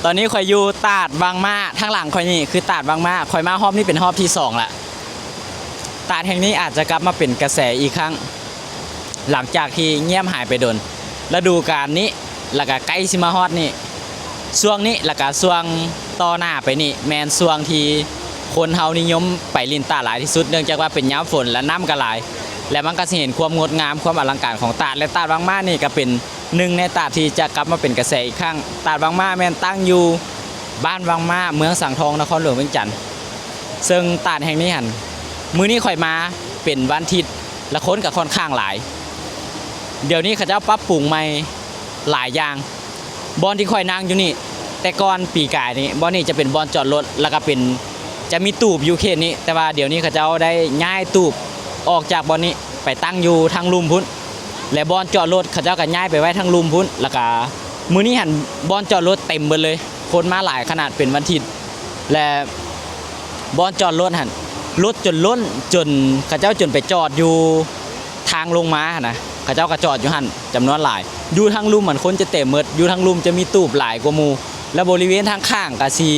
ຕອນນີ້ຂ້ອຍຢູ່ຕາດວັງມ້າ, ທາງຫຼັງຂ້ອຍນີ້ຄືຕາດວັງມ້າ. ຂ້ອຍມາຮອບນີ້ເປັນຮອບທີສອງລະ. ຕາດແຫ່ງນີ້ອາດຈະກັບມາເປັນກະແສອີກຄັ້ງ ຫຼັງຈາກທີ່ງຽບຫາຍໄປດົນ. ລະດູການນີ້ ລະກະໃກ້ຊິມາຮອດນີ້, ຊ່ວງນີ້ ລະກະຊ່ວງຕໍ່ໜ້າໄປນີ້ ແມ່ນຊ່ວງທີ່ຄົນເຮົານິຍົມໄປຫຼິ້ນຕາດຫຼາຍທີ່ສຸດ, ເນື່ອງຈາກວ່າເປັນຍາມຝົນ ແລະ ນ້ຳກະຫຼາຍ ແລະ ມັນກະຊິເຫັນຄວາມງົດງາມ ຄວາມອະລັງການຂອງຕາດ. ແລະ ຕາດວັງມ້ານີ້ກະເປັນ ໜຶ່ງໃນຕາດທີ່ຈະກັບມາເປັນກະແສອີກຄັ້ງ. ຕາດວັງມ້າແມ່ນຕັ້ງຢູ່ບ້ານວັງມ້າ ເມືອງສັງທອງ ນະຄອນຫຼວງວຽງຈັນ. ເຊິ່ງຕາດແຫ່ງນີ້ຫັ້ນ ມື້ນີ້ຂ້ອຍມາເປັນວັນທິດ ລະຄົນກະຂ້ອນຂ້າງຫຼາຍ. ດຽວນີ້ເຂົາເຈົ້າປັບປຸງໃໝ່ຫຼາຍຢ່າງ. ບ່ອນທີ່ຂ້ອຍນັ່ງຢູ່ນີ້ ແຕ່ກ່ອນປີກາຍນີ້ ບ່ອນນີ້ຈະເປັນບ່ອນຈອດລົດ ລະກະເປັນ ຈະມີຕູບຢູ່ເຂດນີ້, ແຕ່ວ່າດຽວນີ້ເຂົາເຈົ້າໄດ້ຍ້າຍຕູບອອກຈາກບ່ອນນີ້ໄປຕັ້ງຢູ່ທາງລຸ່ມພຸ້ນ ແລະ ບ່ອນຈອດລົດເຂົາເຈົ້າກະຍ້າຍໄປໄວ້ທາງລຸ່ມພຸ້ນ. ລະກະມື້ນີ້ຫັ້ນ ບ່ອນຈອດລົດເຕັມເບິດເລີຍ, ຄົນມາຫຼາຍຂະໜາດເປັນວັນທິດ. ແລະ ບ່ອນຈອດລົດຫັ້ນ ລົດຈົນລົ້ນ ຈົນເຂົາເຈົ້າຈົນໄປຈອດຢູ່ທາງລົງມາຫັ້ນນະ, ເຂົາເຈົ້າກະຈອດຢູ່ຫັ້ນຈຳນວນຫຼາຍ. ຢູ່ທາງລຸ່ມຫັ້ນຄົນຈະເຕັມເບິດ, ຢູ່ທາງລຸ່ມຈະມີຕູບຫຼາຍກວ່າໝູ່ ແລະ ບໍລິເວນທາງຂ້າງກະຊິ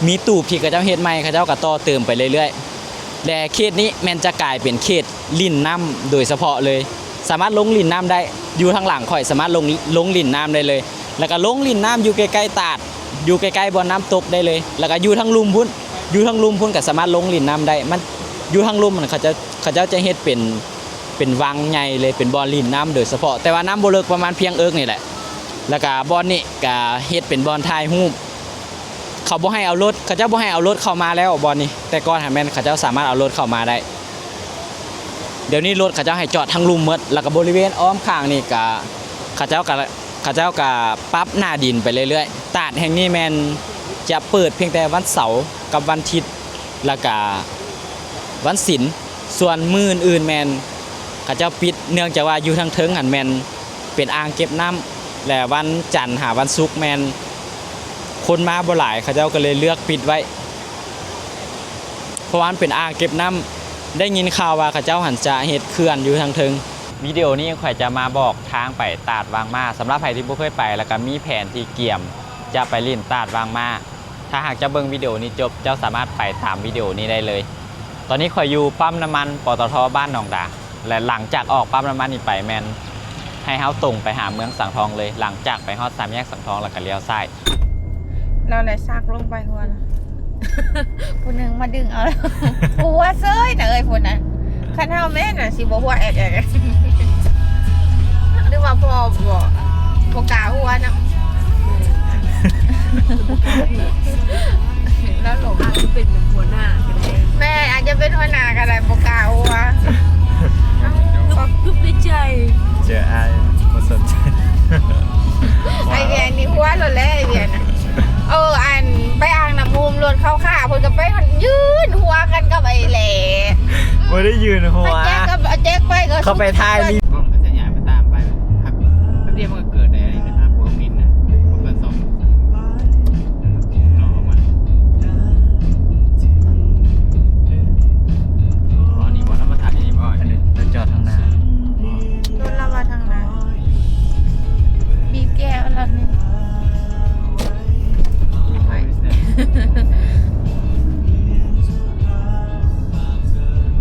ມີຕູບທີ່ເຂົາເຈົ້າເຮັດໃໝ່ ເຂົາເຈົ້າກະຕໍ່ເຕີມໄປເລື້ອຍໆ ແລະ ເຂດນີ້ແມ່ນຈະກາຍເປັນເຂດຫຼິ້ນນ້ຳໂດຍສະເພາະເລີຍ, ສາມາດລົງຫຼິ້ນນ້ຳໄດ້. ຢູ່ທາງຫຼັງຂ້ອຍສາມາດລົງ ລົງຫຼິ້ນນ້ຳໄດ້ເລີຍ, ລະກະລົງຫຼິ້ນນ້ຳຢູ່ໃກ້ໆຕາດ ຢູ່ໃກ້ໆບ່ອນນ້ຳຕົກໄດ້ເລີຍ, ລະກະຢູ່ທາງລຸ່ມພຸ້ນ ຢູ່ທາງລຸ່ມພຸ້ນກະສາມາດລົງຫຼິ້ນນ້ຳໄດ້. ມັນຢູ່ທາງລຸ່ມຫັ້ນ ເຂົາເຈົ້າ ເຂົາເຈົ້າຈະເຮັດເປັນ ເປັນວັງໃຫຍ່ເລີຍ ເປັນບ່ອນຫຼິ້ນນ້ຳໂດຍສະເພາະ, ແຕ່ວ່ານ້ຳບໍ່ເລິກ ປະມານພຽງເອິກນີ້ແຫຼະ. ລະກະບ່ອນນີ້ກະເຮັດເປັນບ່ອນຖ່າຍຮູບ ເຂົາບໍ່ໃຫ້ເອົາລົດ ເຂົາເຈົ້າບໍ່ໃຫ້ເອົາລົດເຂົ້າມາແລ້ວບ່ອນນີ້. ແຕ່ກ່ອນຫັ້ນແມ່ນເຂົາເຈົ້າສາມາດເອົາລົດເຂົ້າມາໄດ້, ດຽວນີ້ລົດເຂົາເຈົ້າໃຫ້ຈອດທາງລຸ່ມໝົດ. ລະກະບໍລິເວນອ້ອມຂ້າງນີ້ກະ ເຂົາເຈົ້າກະ ເຂົາເຈົ້າກະປັບໜ້າດິນໄປເລື້ອຍໆ. ຕາດແຫ່ງນີ້ແມ່ນຈະເປີດພຽງແຕ່ວັນເສົາກັບວັນທິດ ລະກະວັນສິນ, ສ່ວນມື້ອື່ນໆແມ່ນເຂົາເຈົ້າປິດ ເນື່ອງຈາກວ່າຢູ່ທາງເທິງຫັ້ນແມ່ນ ເປັນອ່າງເກັບນ້ຳ ແລະ ວັນຈັນຫາວັນສຸກແມ່ນຄົນມາບໍ່ຫຼາຍ ເຂົາເຈົ້າກະເລີຍເລືອກປິດໄວ້ ເພາະວ່າມັນເປັນອ່າງເກັບນ້ຳ. ໄດ້ຍິນຂ່າວວ່າເຂົາເຈົ້າຫັ້ນຈະເຮັດເຂື່ອນຢູ່ທາງເທິງ. ວິດີໂອນີ້ຂ້ອຍຈະມາບອກທາງໄປຕາດວັງມ້າ ສຳລັບໃຜທີ່ບໍ່ເຄີຍໄປ ລະກະມີແຜນທີ່ກຽມຈະໄປຫຼິ້ນຕາດວັງມ້າ. ຖ້າຫາກເຈົ້າເບິ່ງວິດີໂອນີ້ຈົບ ເຈົ້າສາມາດໄປຕາມວິດີໂອນີ້ໄດ້ເລີຍ. ຕອນນີ້ຂ້ອຍຢູ່ປ້ຳນ້ຳມັນ ປຕທ ບ້ານໜອງດາ ແລະ ຫຼັງຈາກອອກປ້ຳນ້ຳມັນນີ້ໄປແມ່ນໃຫ້ເຮົາຕົງໄປຫາເມືອງສັງທອງເລີຍ, ຫຼັງຈາກໄປຮອດສາມແຍກສັງທອງແລ້ວກະລ້ຽວຊ້າຍ. ລາວໄດ້ຊັກລົງໄປຫົວລະ ຜູ້ໜຶ່ງມາດຶງເອົາ ຫົວເຊີຍນະເອີຍ ພຸ້ນນະ. ຄັນເຮົາແມ່ນນະ ຊິບໍ່ຫົວແອກໆ ຫຼືວ່າພໍ່ບໍ່ ບໍ່ກ້າຫົວນຳ. ລາວຫຼົງ ອາດຈະເປັນຫົວໜ້າກະໄດ້. ແມ່ນ ອາດຈະເປັນຫົວໜ້າກະໄດ້ ບໍ່ກ້າຫົວ. ກຶບໃນໃຈ ເຈີອ້າຍບໍ່ສົນໃຈ. ໄອວຽນນີ້ຫົວໂລດແຫຼະ ໄອວຽນນະ. ເອີ ອັນໄປອ່າງນ້ຳອູມ ລົດເຂົາຂ້າ ເພິ່ນກະໄປຫັ້ນ ຍື່ນຫົວກັນກັບໄອແຫຼະ. ບໍ່ໄດ້ຍື່ນຫົວ ໄປແຈກກັບ ແຈກໄປກະ ເຂົາໄປຖ່າຍ ກ້ອງກະຈະຍາຍໄປຕາມໄປ ພັກແປັບດຽວມັນກະເກີດໄດ້ນະ ພວກມິນນະ ມັນກະສ່ອງ ເນາະ ມັນ ອໍ ນີ້ບໍ່ ລະມາຖ່າຍຢູ່ນີ້ບໍ່? ອັນນີ້ລະຈອດທາງໜ້າ ລົດລະມາທາງໜ້າ ບີບແກເອົາລະນີ້. ໄປ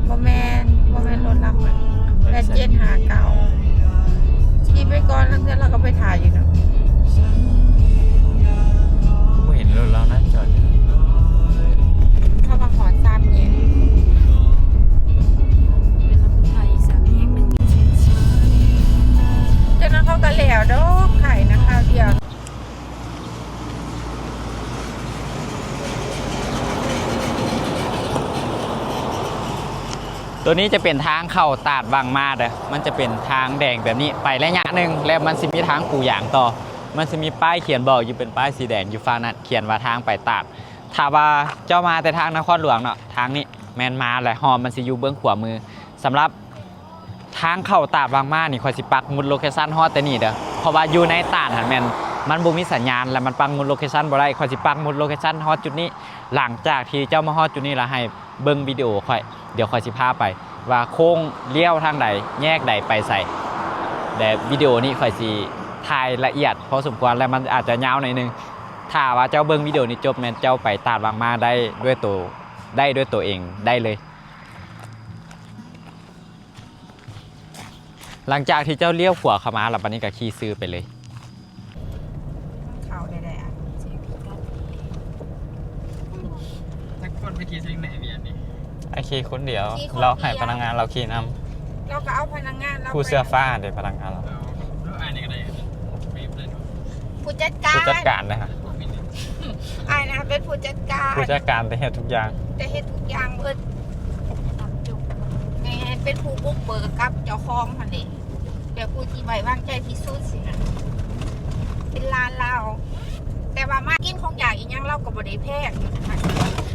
ບໍ່ແມ່ນ ບໍ່ແມ່ນລົດລາວ ແປດເຈັດຫ້າເກົ້າ. ຂີ່ໄປກ່ອນ ລາງເທື່ອລາວກະໄປຖ້າຢູ່ເນາະ. ບໍ່ເຫັນລົດລາວນະ ຈອດຢູ່. ເຮົາມາຮອດສາມແຍກ ເປັນລາວໄທສາມແຍກໜຶ່ງ. ຈາກນັ້ນເຂົາກະແລ້ວດອກ ໄຂ່ນະ ຄາວດຽວ. ໂຕນີ້ຈະເປັນທາງເຂົ້າຕາດວັງມ້າເດີ, ມັນຈະເປັນທາງແດງແບບນີ້ໄປໄລຍະໜຶ່ງ ແລ້ວມັນຊິມີທາງປູຢາງຕໍ່. ມັນຊິມີປ້າຍຂຽນບອກຢູ່ ເປັນປ້າຍສີແດງຢູ່ຝັ່ງນັ້ນ ຂຽນວ່າທາງໄປຕາດ. ຖ້າວ່າເຈົ້າມາແຕ່ທາງນະຄອນຫຼວງເນາະ, ທາງນີ້ແມ່ນມາແລ້ວ, ຮອບມັນຊິຢູ່ເບື້ອງຂວາມື. ສຳລັບ ທາງເຂົ້າຕາດວັງມ້ານີ້ ຂ້ອຍຊິປັກໝຸດໂລເຄຊັນຮອດແຕ່ນີ້ເດີ, ເພາະວ່າຢູ່ໃນຕາດຫັ້ນແມ່ນມັນບໍ່ມີສັນຍານ ແລະ ມັນປັກໝຸດໂລເຄຊັນບໍ່ໄດ້. ຂ້ອຍຊິປັກໝຸດໂລເຄຊັນຮອດຈຸດນີ້ ຫຼັງຈາກທີ່ເຈົ້າມາຮອດຈຸດນີ້ແລ້ວ ໃຫ້ເບິ່ງວິດີໂອຂ້ອຍ, ດຽວຂ້ອຍຊິພາໄປວ່າໂຄ້ງລ້ຽວທາງໃດ ແຍກໃດ ໄປໃສ. ແລະ ວິດີໂອນີ້ຂ້ອຍຊິຖ່າຍລະອຽດພໍສົມຄວນ ແລະ ມັນອາດຈະຍາວໜ້ອຍໜຶ່ງ. ຖ້າວ່າເຈົ້າເບິ່ງວິດີໂອນີ້ຈົບ ແມ່ນເຈົ້າໄປຕາດວັງມ້າໄດ້ດ້ວຍໂຕ ໄດ້ດ້ວຍໂຕເອງໄດ້ເລີຍ. ຫຼັງຈາກທີ່ເຈົ້າລ້ຽວຂວາເຂົ້າມາແລ້ວ ບັດນີ້ກໍຂີ່ຊື່ໄປເລີຍ. ເຂົ້າໄດ້ ໄດ້ອັນເຈພີກັນ ຈັກຄົນໄປຂີ່ຊື່ໃນວຽນນີ້ ອ້າຍຂີ່ຄົນດຽວ ຂີ່ຄົນດຽວ ລາວໃຫ້ພະນັກງານລາວຂີ່ນຳ ລາວກໍເອົາພະນັກງານລາວ ຜູ້ເສື້ອຟ້າເດ້ ພະນັກງານລາວ ເອົາ ເອົາ ອ້າຍນີ້ກໍໄດ້ ໄປເລີຍ ຜູ້ຈັດການ ຜູ້ຈັດການເດ້ ອ້າຍນະເປັນຜູ້ຈັດການ ຜູ້ຈັດການ ແຕ່ເຮັດທຸກຢ່າງ ແຕ່ເຮັດທຸກຢ່າງເບິດ ແມ່ນ ເປັນຜູ້ບຸກເບີກກັບເຈົ້າຂອງຫັ້ນເດ້ ແບບຜູ້ທີ່ໄວ້ວາງໃຈທີ່ສຸດຊີ້ນະ ເປັນຫຼານລາວ ແຕ່ວ່າມາກິນຂອງຢາກອີ່ຫຍັງລາວກໍບໍ່ໄດ້ແພງ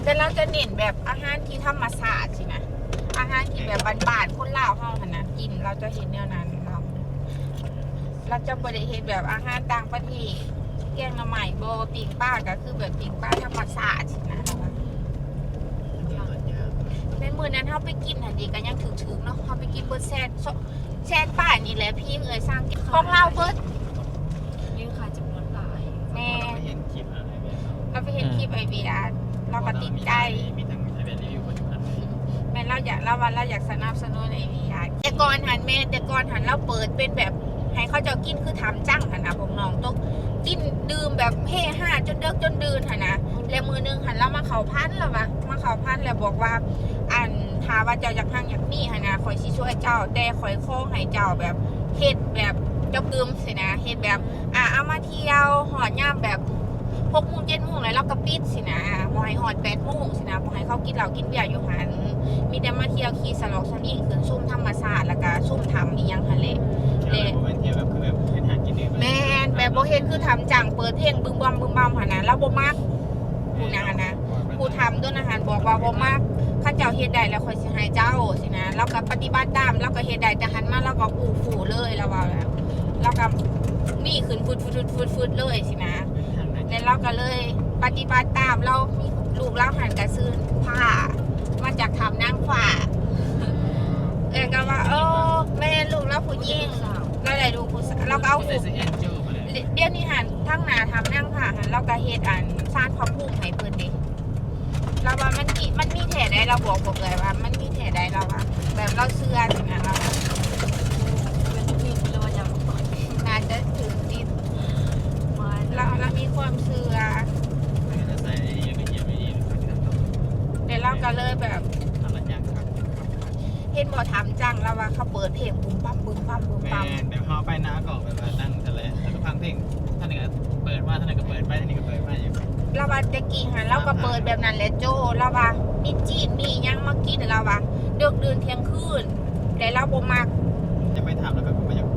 ແຕ່ລາວຈະເນັ້ນແບບອາຫານທີ່ທຳມະຊາດຊີ້ນະ ອາຫານທີ່ແບບບ້ານໆ ຄົນລາວເຮົາຫັ້ນນະ ກິນ ລາວຈະເຮັດແນວນັ້ນ ລາວ ລາວຈະບໍ່ໄດ້ເຮັດແບບອາຫານຕ່າງປະເທດ ແກງໜໍ່ໄມ້ບໍ່ ປີ້ງປາກໍຄືແບບປີ້ງປາທຳມະຊາດຊີ້ນະ ແມ່ນມື້ນັ້ນເຮົາໄປກິນຫັ້ນເດ ກໍຍັງຖືກໆເນາະ ເຮົາໄປກິນເບິດແສນ ແສນປາຍນີ້ແຫຼະ ພີງເອີຍ ສ້າງຂອງລາວເບິດ ມີຄ່າຈຳນວນຫຼາຍ ແມ່ນ ເຮົາໄປເຫັນຄລິບ ລາວໄປເຫັນຄລິບອ້າຍເວຍ ລາວກໍຕິດໃຈ ມີທັງອ້າຍເວຍຣີວິວ ແມ່ນ ລາວຢາກ ລາວວ່າລາວຢາກສະໜັບສະໜູນອ້າຍເວຍ ແຕ່ກ່ອນຫັ້ນ ແມ່ນ ແຕ່ກ່ອນຫັ້ນລາວເປີດເປັນແບບໃຫ້ເຂົາເຈົ້າກິນຄືຖາມຈັງຫັ້ນນະ ພວກນ້ອງຕົກ ກິນດື່ມແບບເຮຮາຈົນເດິກຈົນດື່ນຫັ້ນນະ ແລ້ວມື້ໜຶ່ງຫັ້ນລາວມາເຂົ້າພັນ ລາວວ່າມາເຂົ້າພັນ ແລ້ວບອກວ່າ ອັນ ຖ້າວ່າເຈົ້າຢາກຮັ່ງຢາກມີຫັ້ນນະ ຂ້ອຍຊິຊ່ວຍເຈົ້າ ແຕ່ຂ້ອຍຂໍໃຫ້ເຈົ້າແບບເຮັດແບບເຈົ້າຕື່ມຊີ້ນະ ເຮັດແບບ ອ່າ ເອົາມາທ່ຽວ ຮອດຍາມແບບຫົກໂມງເຈັດໂມງແລ້ວລາວກໍປິດຊີ້ນະ ບໍ່ໃຫ້ຮອດແປດໂມງຊີ້ນະ ບໍ່ໃຫ້ເຂົາກິນເຫຼົ້າກິນເບຍຢູ່ຫັ້ນ ມີແຕ່ມາທ່ຽວຂີ່ສະຫຼອກສະລິງ ຂຶ້ນຊົມທຳມະຊາດ ແລ້ວກໍຊົມຖ້ຳອີ່ຫຍັງຫັ້ນແຫຼະ ແລະ ບໍ່ແມ່ນທ່ຽວແບບ ຄືແບບເຮັດຫາກິນເອງ ແມ່ນ ແບບບໍ່ເຮັດຄືຖາມຈັງ ເປີດເພງບຶມບຳບຶມບຳຫັ້ນນະ ລາວບໍ່ມັກ ຜູ້ນັ້ນນະ ຜູ້ທຳຕົວນັ້ນຫັ້ນບອກວ່າບໍ່ມັກ ຄັນເຈົ້າເຮັດໄດ້ແລ້ວຂ້ອຍຊິໃຫ້ເຈົ້າຊີ້ນະ ລາວກໍປະຕິບັດຕາມ ລາວກໍເຮັດໄດ້ ແຕ່ຫັ້ນມາລາວກໍອູ້ຟູເລີຍ ລາວວ່າແລ້ວ ລາວກໍມີຂຶ້ນຟຶດໆໆໆເລີຍຊີ້ນະ ແລ້ວລາວກໍເລີຍປະຕິບັດຕາມ ລາວມີ ລູກລາວຫັ້ນກໍຊື້ຜ້າມາຈາກຖ້ຳນາງຟ້າ ເອື້ອຍກໍວ່າ ເອີ ແມ່ນ ລູກລາວຜູ້ຍິງ ລາວໄດ້ລູກຜູ້ຊາຍ ລາວກໍເອົາຮູບ ດຽວນີ້ຫັ້ນ ທາງໜ້າຖ້ຳນາງຟ້າຫັ້ນ ລາວກໍເຮັດອັນສານພະພູມໃຫ້ເພິ່ນເດ້ ລາວວ່າມັນມີ ມັນມີແທ້ໃດ໋ ລາວບອກພວກເອື້ອຍວ່າມັນມີແທ້ໃດ໋ ລາວວ່າ ແບບລາວເຊື່ອຊີ້ນະ ລາວວ່າ ໜ້າຈະຖືກຈິດ ລາວ ລາວມີຄວາມເຊື່ອ ແຕ່ລາວກໍເລີຍແບບ ເຫັນບໍ່ ຖາມຈັງ ລາວວ່າເຂົາເປີດເພງບຶມບຳບຶມບຳບຶມບຳ ແມ່ນ ແບບເຮົາໄປນາກໍແບບວ່ານັ່ງຊັ້ນແຫຼະ ແລ້ວກໍຟັງເພງ ທາງນີ້ກໍເປີດມາ ທາງນັ້ນກໍເປີດໄປ ທາງນີ້ກໍເປີດມາຢູ່ ລາວວ່າແຕ່ກີ້ຫັ້ນລາວກໍເປີດແບບນັ້ນແຫຼະໂຈ້ ລາວວ່າມີຈີນມີຫຍັງມາກິນ ລາວວ່າເດິກດື່ນທ່ຽງຄືນ ແຕ່ລາວບໍ່ມັກ ຈະໄປຖາມ ແລ້ວກໍບໍ່ຢາກ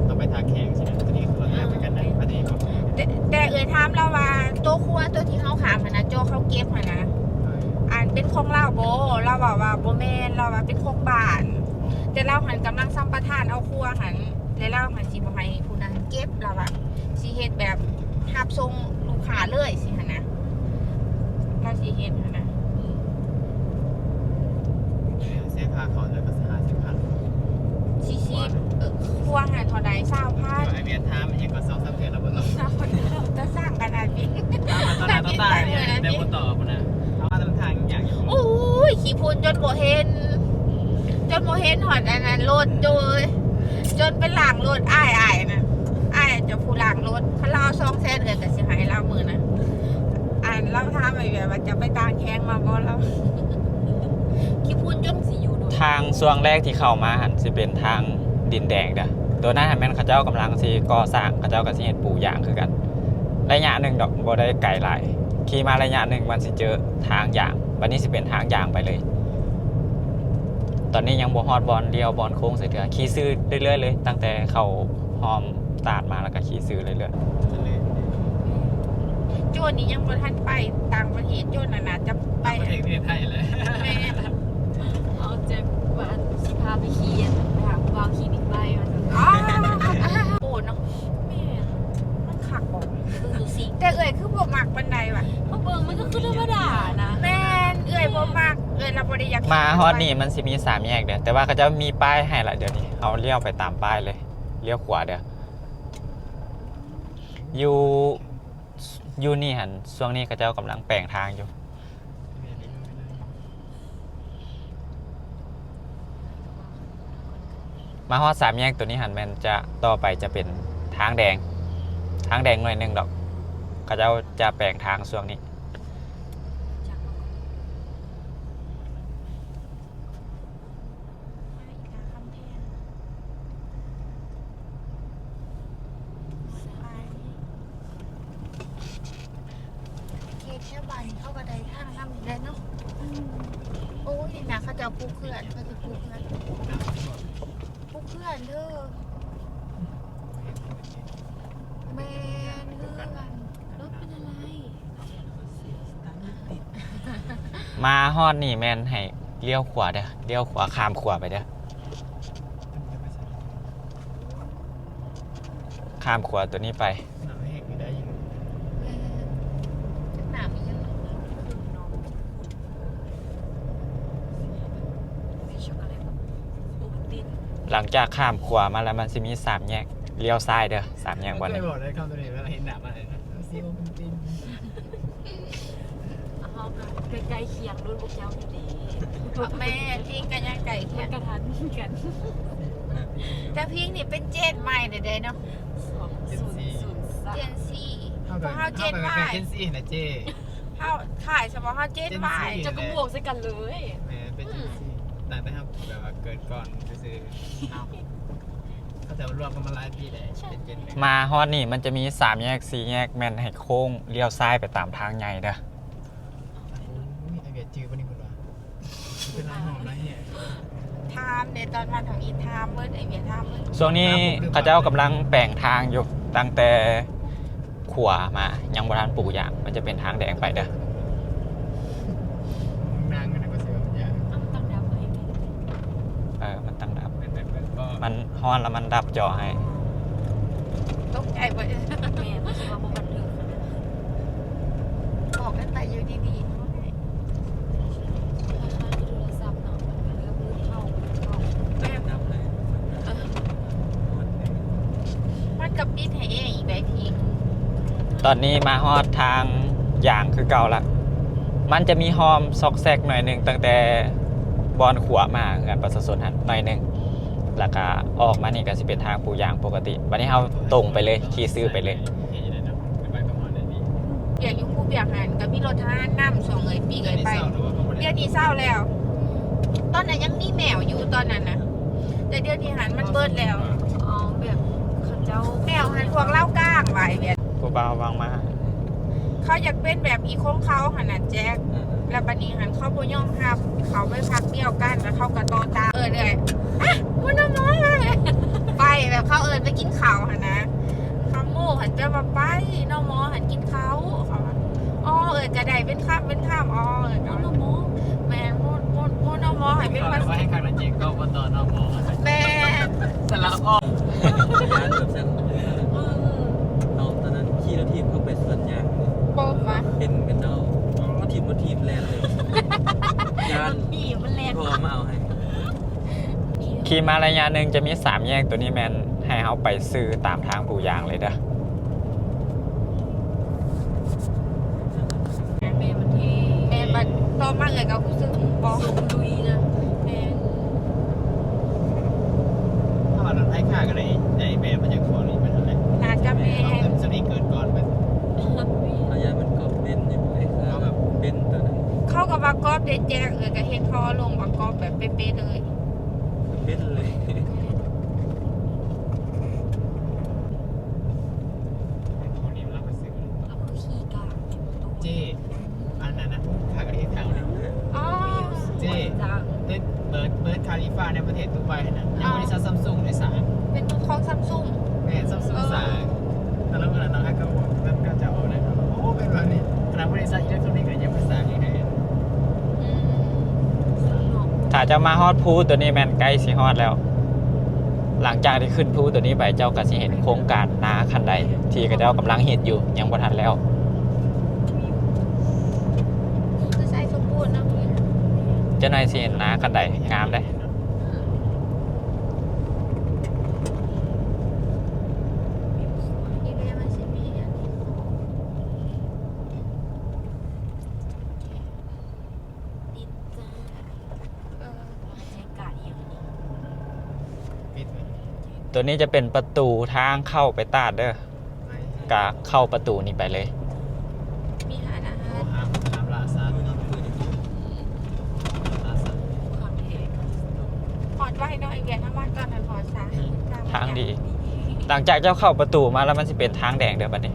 ຕ້ອງໄປທ່າແຂກຊີ້ນະ ຕົວນີ້ຄືວ່າແບບຄືກັນນະ ອັນນີ້ກໍ ແຕ່ ແຕ່ເອື້ອຍຖາມລາວວ່າ ໂຕຄົວໂຕທີ່ເຮົາຂ້າມຫັ້ນນະ ໂຈ້ເຂົາເກັບຫັ້ນນະ ອັນເປັນຂອງລາວບໍ່? ລາວເວົ້າວ່າບໍ່ແມ່ນ ລາວວ່າເປັນຂອງບ້ານ ແຕ່ລາວຫັ້ນກຳລັງສຳປະທານເອົາຄົວຫັ້ນ ແລະລາວຫັ້ນຊິບໍ່ໃຫ້ຜູ້ນັ້ນເກັບ ລາວວ່າຊິເຮັດແບບຮັບສົ່ງລູກຄ້າເລີຍຊີ້ຫັ້ນນະ ລາວຊິເຮັດຫັ້ນນະ ເສຍຄ່າເຂົ້າເດືອນລະຫ້າສິບພັນ ຊິ ຊິ ເອີ ຄົວຫັ້ນເທົ່າໃດ? ຊາວພັນ ໄອ້ວຽດຖາມອີ່ຫຍັງກໍສອງສາມເທື່ອແລ້ວບໍ່ຕອບ ຕາສ້າງຂະໜາດນີ້ ຕາມມາຕໍ່ໜ້າຕໍ່ຕາ ແຕ່ບໍ່ຕອບນະ ເອົາມາທາງທາງຫຍັງ ໂອ້ຍ ຂີ້ຝຸ່ນຈົນບໍ່ເຫັນ ຈົນບໍ່ເຫັນຮອດອັນນັ້ນລົດ ໂອ້ຍ ຈົນໄປລ້າງລົດ ອ້າຍ ອ້າຍນະ ອ້າຍເຈົ້າຜູ້ລ້າງລົດ ຄັນລາວເອົາສອງແສນ ເອື້ອຍກໍຊິໃຫ້ລາວມື້ນະ ອັນລາວຖາມໄອ້ວຽດວ່າ ເຈົ້າໄປຕ່າງແຂວງມາບໍ່? ລາວ ຂີ້ຝຸ່ນຈົນຊິຢູ່ໂດນ ທາງຊ່ວງແລກທີ່ເຂົ້າມາຫັ້ນຊິເປັນທາງດິນແດງເດີ້ ໂຕນັ້ນຫັ້ນແມ່ນເຂົາເຈົ້າກຳລັງຊິກໍ່ສ້າງ ເຂົາເຈົ້າກໍຊິເຮັດປູຢາງຄືກັນ ໄລຍະໜຶ່ງດອກ ບໍ່ໄດ້ໄກຫຼາຍ ຂີ່ມາໄລຍະໜຶ່ງມັນຊິເຈີທາງຢາງ ບັດນີ້ຊິເປັນທາງຢາງໄປເລີຍ ຕອນນີ້ຍັງບໍ່ຮອດບ່ອນລ້ຽວບ່ອນໂຄ້ງໃສເທື່ອ ຂີ່ຊື່ເລື້ອຍໆເລີຍ ຕັ້ງແຕ່ເຂົ້າຮ່ອມຕາດມາ ແລ້ວກໍຂີ່ຊື່ເລື້ອຍໆ ໂຈ້ນີ້ຍັງບໍ່ທັນໄປຕ່າງປະເທດ ໂຈ້ນັ້ນໜ້າຈະໄປປະເທດ ປະເທດໄທແຫຼະ ແມ່ນ ເອົາແຈກວ່າຊິພາໄປຂີ່ ໄປຫາຜູ້ບ່າວຂີ່ບິກໄບວ່າຊັ້ນ ອໍ ໂອ້ເນາະ ແມ່ນ ມັນຄັກບໍ່? ເບິ່ງດູຊິ ແຕ່ເອື້ອຍຄືບໍ່ມັກປານໃດຫວາ? ມາເບິ່ງມັນກໍຄືທຳມະດານະ ແມ່ນ ເອື້ອຍບໍ່ມັກ ເອື້ອຍລະບໍ່ໄດ້ຢາກ ມາຮອດນີ້ມັນຊິມີສາມແຍກເດີ້ ແຕ່ວ່າເຂົາເຈົ້າມີປ້າຍໃຫ້ລະ ດຽວນີ້ເຮົາລ້ຽວໄປຕາມປ້າຍເລີຍ ລ້ຽວຂວາເດີ້ ຢູ່ ຢູ່ນີ້ຫັ້ນ ຊ່ວງນີ້ເຂົາເຈົ້າກຳລັງແປງທາງຢູ່. ມາຮອດສາມແຍກໂຕນີ້ຫັ້ນ ແມ່ນຈະ ຕໍ່ໄປຈະເປັນທາງແດງ ທາງແດງໜ້ອຍໜຶ່ງດອກ. ເຂົາເຈົ້າຈະແປງທາງຊ່ວງນີ້. ເຂດແຖວບ້ານເຂົາກໍໄດ້ທາງນຳນີ້ແຫຼະເນາະ. ໂອ້ຍ ນີ້ນະ ເຂົາເຈົ້າປູກເຂື່ອນ ເຂົາຊິປູກເຂື່ອນ ປູກເຂື່ອນເດີ. ແມ່ນເຮືອນ. ລົດເປັນອະໄລ? ມາຮອດນີ້ແມ່ນໃຫ້ລ້ຽວຂວາເດີ ລ້ຽວຂວາ ຂ້າມຂົວໄປເດີ ຂ້າມຂົວໂຕນີ້ໄປ. ເອີ ຈາກນ້ຳອີ່ຫຍັງເນາະ ເນາະ ເປັນຊັອກໂກແລັດ ໂອວັນຕິນ. ຫຼັງຈາກຂ້າມຂົວມາແລ້ວ ມັນຊິມີສາມແຍກ ລ້ຽວຊ້າຍເດີ ສາມແຍກບ່ອນນີ້. ເຄີຍບອກໄດ້ຄຳໂຕນີ້ເວລາເຫັນໜ້າມັນ ຊິໂອວັນຕິນ. ເຮົາກໍໃກ້ໆຄຽງລຸ້ນພວກເຈົ້າຢູ່ເດ້. ແມ່ນ ພິງກໍຍັງໃກ້ຄຽງ ມັນກະທັນກັນ. ແຕ່ພິງນີ້ເປັນເຈນໃໝ່ເດ້ເນາະ ສອງສູນສູນສາມ ເຈນສີ່ ເຮົາກໍ ພວກເຮົາເຈນວາຍ ເຮົາກໍເກີດເຈນສີ່ນະເຈ້. ເຮົາຂາຍສະເພາະເຮົາເຈນວາຍ ເຈົ້າກໍບວກໃສ່ກັນເລີຍ. ແມ່ນ ເປັນເຈນສີ່ ອືມ ຕັ້ງແຕ່ເຮົາແບບວ່າເກີດກ່ອນຊື່ໆ ເຮົາ ເຂົາເຈົ້າລວມກັນມາຫຼາຍປີແລ້ວ ເປັນເຈນໜຶ່ງ. ມາຮອດນີ້ມັນຈະມີສາມແຍກ ສີ່ແຍກ ແມ່ນໃຫ້ໂຄ້ງລ້ຽວຊ້າຍໄປຕາມທາງໃຫຍ່ເດີ. ໂອ້ຍ ໄອ້ເວຍຈື່ບໍ່ນີ້ເພິ່ນວ່າ ເປັນຫຼາຍຫ້ອງຫຼາຍແຍກ. ຖາມແດ່ ຕອນມາທຳອິດ ຖາມເບິດ ໄອ້ເວຍຖາມເບິດ. ຊ່ວງນີ້ເຂົາເຈົ້າກຳລັງແປງທາງຢູ່ ຕັ້ງແຕ່ ຂວາມາ ຍັງບໍ່ທັນປູຢາງ ມັນຈະເປັນທາງແດງໄປເດີ. ນາງນັ້ນກໍຊິວ່າມັນຍາກ. ເອົາ ມັນຕັ້ງດັບໄວ້. ເອີ ມັນຕັ້ງດັບ ມັນຮ້ອນແລ້ວມັນດັບຈໍໃຫ້. ຕົກໃຈເບິດ. ແມ່ນ ເພາະວ່າບໍ່ບັນທຶກ. ບອກກັນໄປຢູ່ດີໆ ຄ້າຍໆໂທລະສັບເນາະ ມັນກໍເລີ່ມມືດເທົາ ມືດເທົາ. ແມ່ນ ເອີ ມັນກໍປິດໃຫ້ເອງອີກໄດ໋ພິງ. ຕອນນີ້ມາຮອດທາງຢາງຄືເກົ່າລະ ມັນຈະມີຮ່ອມຊອກແຊກໜ້ອຍໜຶ່ງ ຕັ້ງແຕ່ບ່ອນຂວາມາເຮືອນປະຊາຊົນຫັ້ນໜ້ອຍໜຶ່ງ ແລ້ວກະອອກມານີ້ກະຊິເປັນທາງປູຢາງປົກກະຕິ. ບາດນີ້ເຮົາຕົງໄປເລີຍ ຂີ່ຊື່ໄປເລີຍ. ວຽກຢູ່ພູວຽກຫັ້ນ ກໍມີລົດທະຫານນຳ ຊ່ວງເອີຍປີເອີຍໄປ. ດຽວນີ້ເຊົາແລ້ວ. ຕອນນັ້ນຍັງມີແມວຢູ່ຕອນນັ້ນນະ ແຕ່ດຽວນີ້ຫັ້ນມັນເບິດແລ້ວ. ອໍ ແບບເຂົາເຈົ້າ ແມວຫັ້ນພວກລາວກາງໄວ້ແບບ ຜູ້ບ່າວວາງມາ ເຂົາຢາກເປັນແບບອີກຂອງເຂົາຫັ້ນນະແຈັກ. ແລ້ວບາດນີ້ຫັ້ນເຂົາບໍ່ຍອມຮັບ ເຂົາໄປພັກດຽວກັນ ແລ້ວເຂົາກໍຕໍ່ຕ້ານ. ເອີ ເອື້ອຍ ອະ ໝູນອມອ ໄປ ແບບເຂົາເອີ້ນໄປກິນເຂົ້າຫັ້ນນະ. ຄຳໝູຫັ້ນແປວ່າໄປ ນມຫັ້ນກິນເຂົ້າ ເຂົາວ່າ. ອໍ ເອີ ກໍໄດ້ເປັນຄຳເປັນຄຳ. ອໍ ເອີ ກໍ ໝູນອມອ ແມ່ນ ໝູ ໝູ ໝູນອມອ ໃຫ້ເປັນພາສາ ເຂົາເວົ້າແຮງຄັກນະເຈັກ ກໍບໍ່ຕໍ່ ນມ ແມ່ນ ສະຫຼະ ອໍ ເອີ ເອົາຕອນນັ້ນຂີ່ລົດຖີບເຂົ້າໄປສວນຍາງ ປອມວະ ເຫັນເຂົາເຈົ້າລົດຖີບ ລົດຖີບແລ່ນເລີຍ ຢ້ານ ຂີ່ມັນແລ່ນ ພໍ່ມາເອົາໃຫ້. ຂີ່ມາໄລຍະໜຶ່ງຈະມີສາມແຍກ ໂຕນີ້ແມ່ນໃຫ້ເຮົາໄປຊື່ຕາມທາງປູຢາງເລີຍເດີ. ແມ່ນ ມັນເທ່ ແມ່ນ ບັດຕໍ່ມາເອື້ອຍກໍຮູ້ສຶກບໍ່ສົມດຸຍນະ. ແມ່ນ ຖ້າວ່າລົດໄຟຟ້າກໍໄດ້ ໄດ້ແບບມາຈາກພວກນີ້ເບິດຫັ້ນແຫຼະ. ໜ້າຈະແມ່ນ ເຮົາເກີດ ສ່ວນນີ້ເກີດກ່ອນເບິດ. ເຮົາຢ້ານມັນກອບເປັນຢູ່ ເຂົາແບບເປັນຕົວນັ້ນ ເຂົາກໍວ່າກອບເດແຈກ ເອື້ອຍກໍເຮັດທໍ່ລົງວ່າກອບແບບເປະໆເລີຍ. ເປັນເລີຍ. ເຮົາຄືຂີ່ກາງ ເຈ້ ອັນນັ້ນນະ ຂາກະເທດເທົານະ. ອໍ ເຈ້ ເປີດ ເປີດຄາລີຟາໃນປະເທດດູໄບຫັ້ນນະ ຍັງບໍລິສັດຊຳຊຸງໄດ້ສ້າງ. ເປັນຂອງຊຳຊຸງ. ແມ່ນ ຊຳຊຸງສ້າງ. ແຕ່ລະມື້ນັ້ນເນາະ ໃຫ້ເຂົາບອກ ເຂົາເຈົ້າເອົາໄດ້ ໂອ້ ເປັນແບບນີ້ ຂະໜາດບໍລິສັດອີເລັກໂທຣນິກກໍຍັງບໍ່ສ້າງໃຫ້. ອືມ ຖ້າເຈົ້າມາຮອດພູໂຕນີ້ແມ່ນໃກ້ຊິຮອດແລ້ວ. ຫຼັງຈາກທີ່ຂຶ້ນພູໂຕນີ້ໄປ ເຈົ້າກໍຊິເຫັນໂຄງການນາຄັນໄດ ທີ່ເຂົາເຈົ້າກຳລັງເຮັດຢູ່ ຍັງບໍ່ທັນແລ້ວ. ຄືໃສ່ສົມບູນເນາະ. ຈັກໜ່ອຍຊິເຫັນນາຄັນໄດ ງາມເດ້. ອືມ ນີ້ເດ້ ມັນຊິມີອັນນີ້. ຕົວນີ້ຈະເປັນປະຕູທາງເຂົ້າໄປຕາດເດີ ກະເຂົ້າປະຕູນີ້ໄປເລີຍ. ມີຮ້ານອາຫານ ຫ້າມ ຫ້າມລ່າສັດ ຮອດໄວເນາະ ໄອ້ວຽກເຮົາມາຕອນນັ້ນຮອດຊາ ທາງດີ. ຫຼັງຈາກເຈົ້າເຂົ້າປະຕູມາແລ້ວ ມັນຊິເປັນທາງແດງເດີບັດນີ້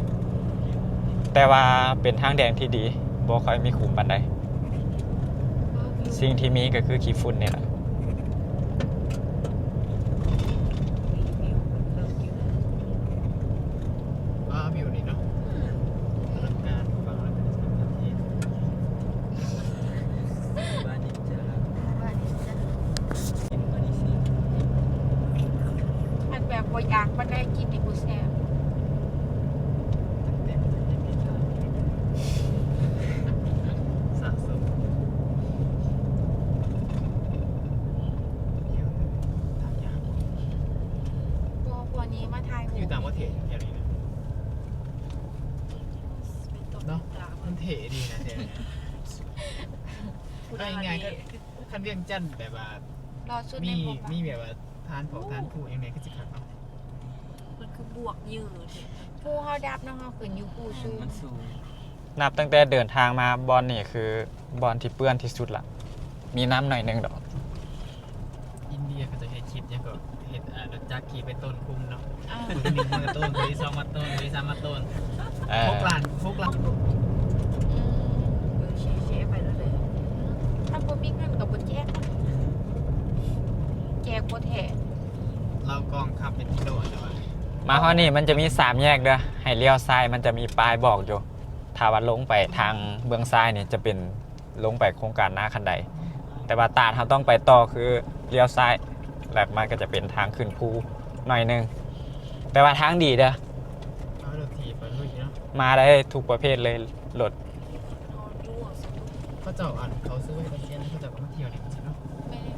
ແຕ່ວ່າເປັນທາງແດງທີ່ດີ ບໍ່ຄ່ອຍມີຂຸມປານໃດ. ສິ່ງທີ່ມີກໍຄືຂີ້ຝຸ່ນນີ້ແຫຼະ. ວ້າວ ວິວນີ້ເນາະ ອະລັງການ. ຄັນແບບບໍ່ຢາກປານໃດ ກິນນີ້ບໍ່ແຊບ. ສະສົມ ບໍ່ ພວກນີ້ມາຖ່າຍຮູບ ຢູ່ຕ່າງປະເທດແຖວນີ້ນະ ເນາະ ມັນເທ່ດີນະແຖວນີ້. ເອົາງ່າຍໆ ກໍ ຄັນວຽງຈັນແບບວ່າ ຫຼໍ່ສຸດໃນ ມີ ພວກ ມີແບບວ່າທານເຜົາ ໂອ້ ທານພູຫຍັງແດ່ ຄືຊິຄັກເນາະ. ມັນຄືບວກເຍີແທ້ ພູເຮົາດັບເນາະ ເຮົາຂຶ້ນຢູ່ພູສູງ ມັນສູງ. ນັບຕັ້ງແຕ່ເດີນທາງມາບ່ອນນີ້ຄືບ່ອນທີ່ເປື້ອນທີ່ສຸດລະ ມີນ້ຳໜ້ອຍໜຶ່ງດອກ. ອິນເດຍເຂົາຈະເຮັດຄລິບຫຍັງກໍ ເຮັດ ອ່າ ລົດຈັກຂີ່ໄປໂຕນຄຸ້ມເນາະ ເອີ ມື້ທີໜຶ່ງມາໂຕນ ມື້ທີສອງມາໂຕນ ມື້ທີສາມມາໂຕນ ເອີ ຫົກລ້ານ ຫົກລ້ານ. ອືມ ເອີ ເຊໆໄປໂລດເລີຍ ຖ້າບໍ່ມີເງິນກໍບໍ່ແຈກ ແຈກບໍ່ແທ້. ລາວກອງຂັບເປັນກິໂລແລ້ວວ່າ. ມາຮອດນີ້ມັນຈະມີສາມແຍກເດີ ໃຫ້ລ້ຽວຊ້າຍ ມັນຈະມີປ້າຍບອກຢູ່. ຖ້າວ່າລົງໄປທາງເບື້ອງຊ້າຍນີ້ຈະເປັນ ລົງໄປໂຄງການນາຄັນໄດ ແຕ່ວ່າຕາດເຮົາຕ້ອງໄປຕໍ່ຄືລ້ຽວຊ້າຍ ແລ້ວມັນກໍຈະເປັນທາງຂຶ້ນພູໜ້ອຍໜຶ່ງ ແຕ່ວ່າທາງດີເດີ ເອົາລົດຖີບໄປລຸຍເນາະ ມາໄດ້ທຸກປະເພດເລີຍລົດ. ເຂົາເຈົ້າ ອັນ ເຂົາຊື້ໄວ້ເກສຽນ ເຂົາເຈົ້າກໍມາທ່ຽວຫຼິ້ນຊີ້ເນາະ. ແມ່ນ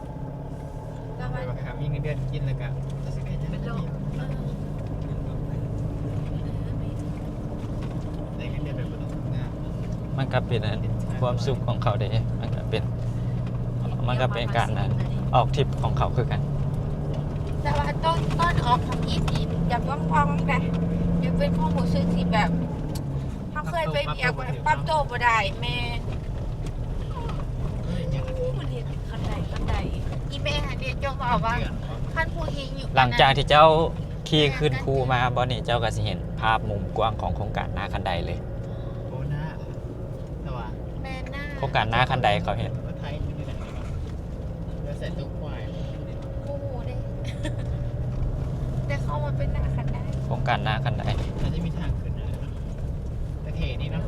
ແຕ່ວ່າ ແບບວ່າຖ້າມີເງິນເດືອນກິນແລ້ວກໍ ເຂົາຊິໄດ້ຈັກ ເອີ ໄດ້ເງິນເດືອນແບບບໍ່ຕ້ອງທຳງານ. ມັນກໍເປັນອັນ ຄວາມສຸກຂອງເຂົາເດ້ ມັນກໍເປັນ ມັນກໍເປັນການອັນ ອອກທຣິບຂອງເຂົາຄືກັນ. ແຕ່ວ່າຕອນ ຕອນອອກທຳອິດນີ້ ຢາກລອງໆ ໄດ໋ ຍັງເປັນຄວາມຮູ້ສຶກທີ່ແບບ ເຮົາເຄີຍໄປວຽກ ປັບໂຕບໍ່ໄດ້ ແມ່ນ. ໂອ້ ມັນເຮັດຄັນໃດ ຄັນໃດ ອີແມ່ຫັ້ນເດ້ ເຈົ້າເວົ້າວ່າ ຄັນຜູ້ຍິງຢູ່ ຫຼັງຈາກທີ່ເຈົ້າຂີ່ຂຶ້ນພູມາບ່ອນນີ້ ເຈົ້າກໍຊິເຫັນພາບມຸມກວ້າງຂອງໂຄງການນາຄັນໄດເລີຍ. ໂອ້ ນາ ແຕ່ວ່າ ແມ່ນນາ ໂຄງການນາຄັນໄດເຂົາເຮັດ ມາໄທຢູ່ນີ້ແຫຼະ ແລ້ວໃສ່ຕົວຄວາຍ ບໍ່ຮູ້ເດ້ ແຕ່ເຂົາວ່າເປັນນາຄັນໄດ ໂຄງການນາຄັນໄດ ອາດຈະມີທາງຂຶ້ນເນາະ. ກະເທ່ດີເນາະ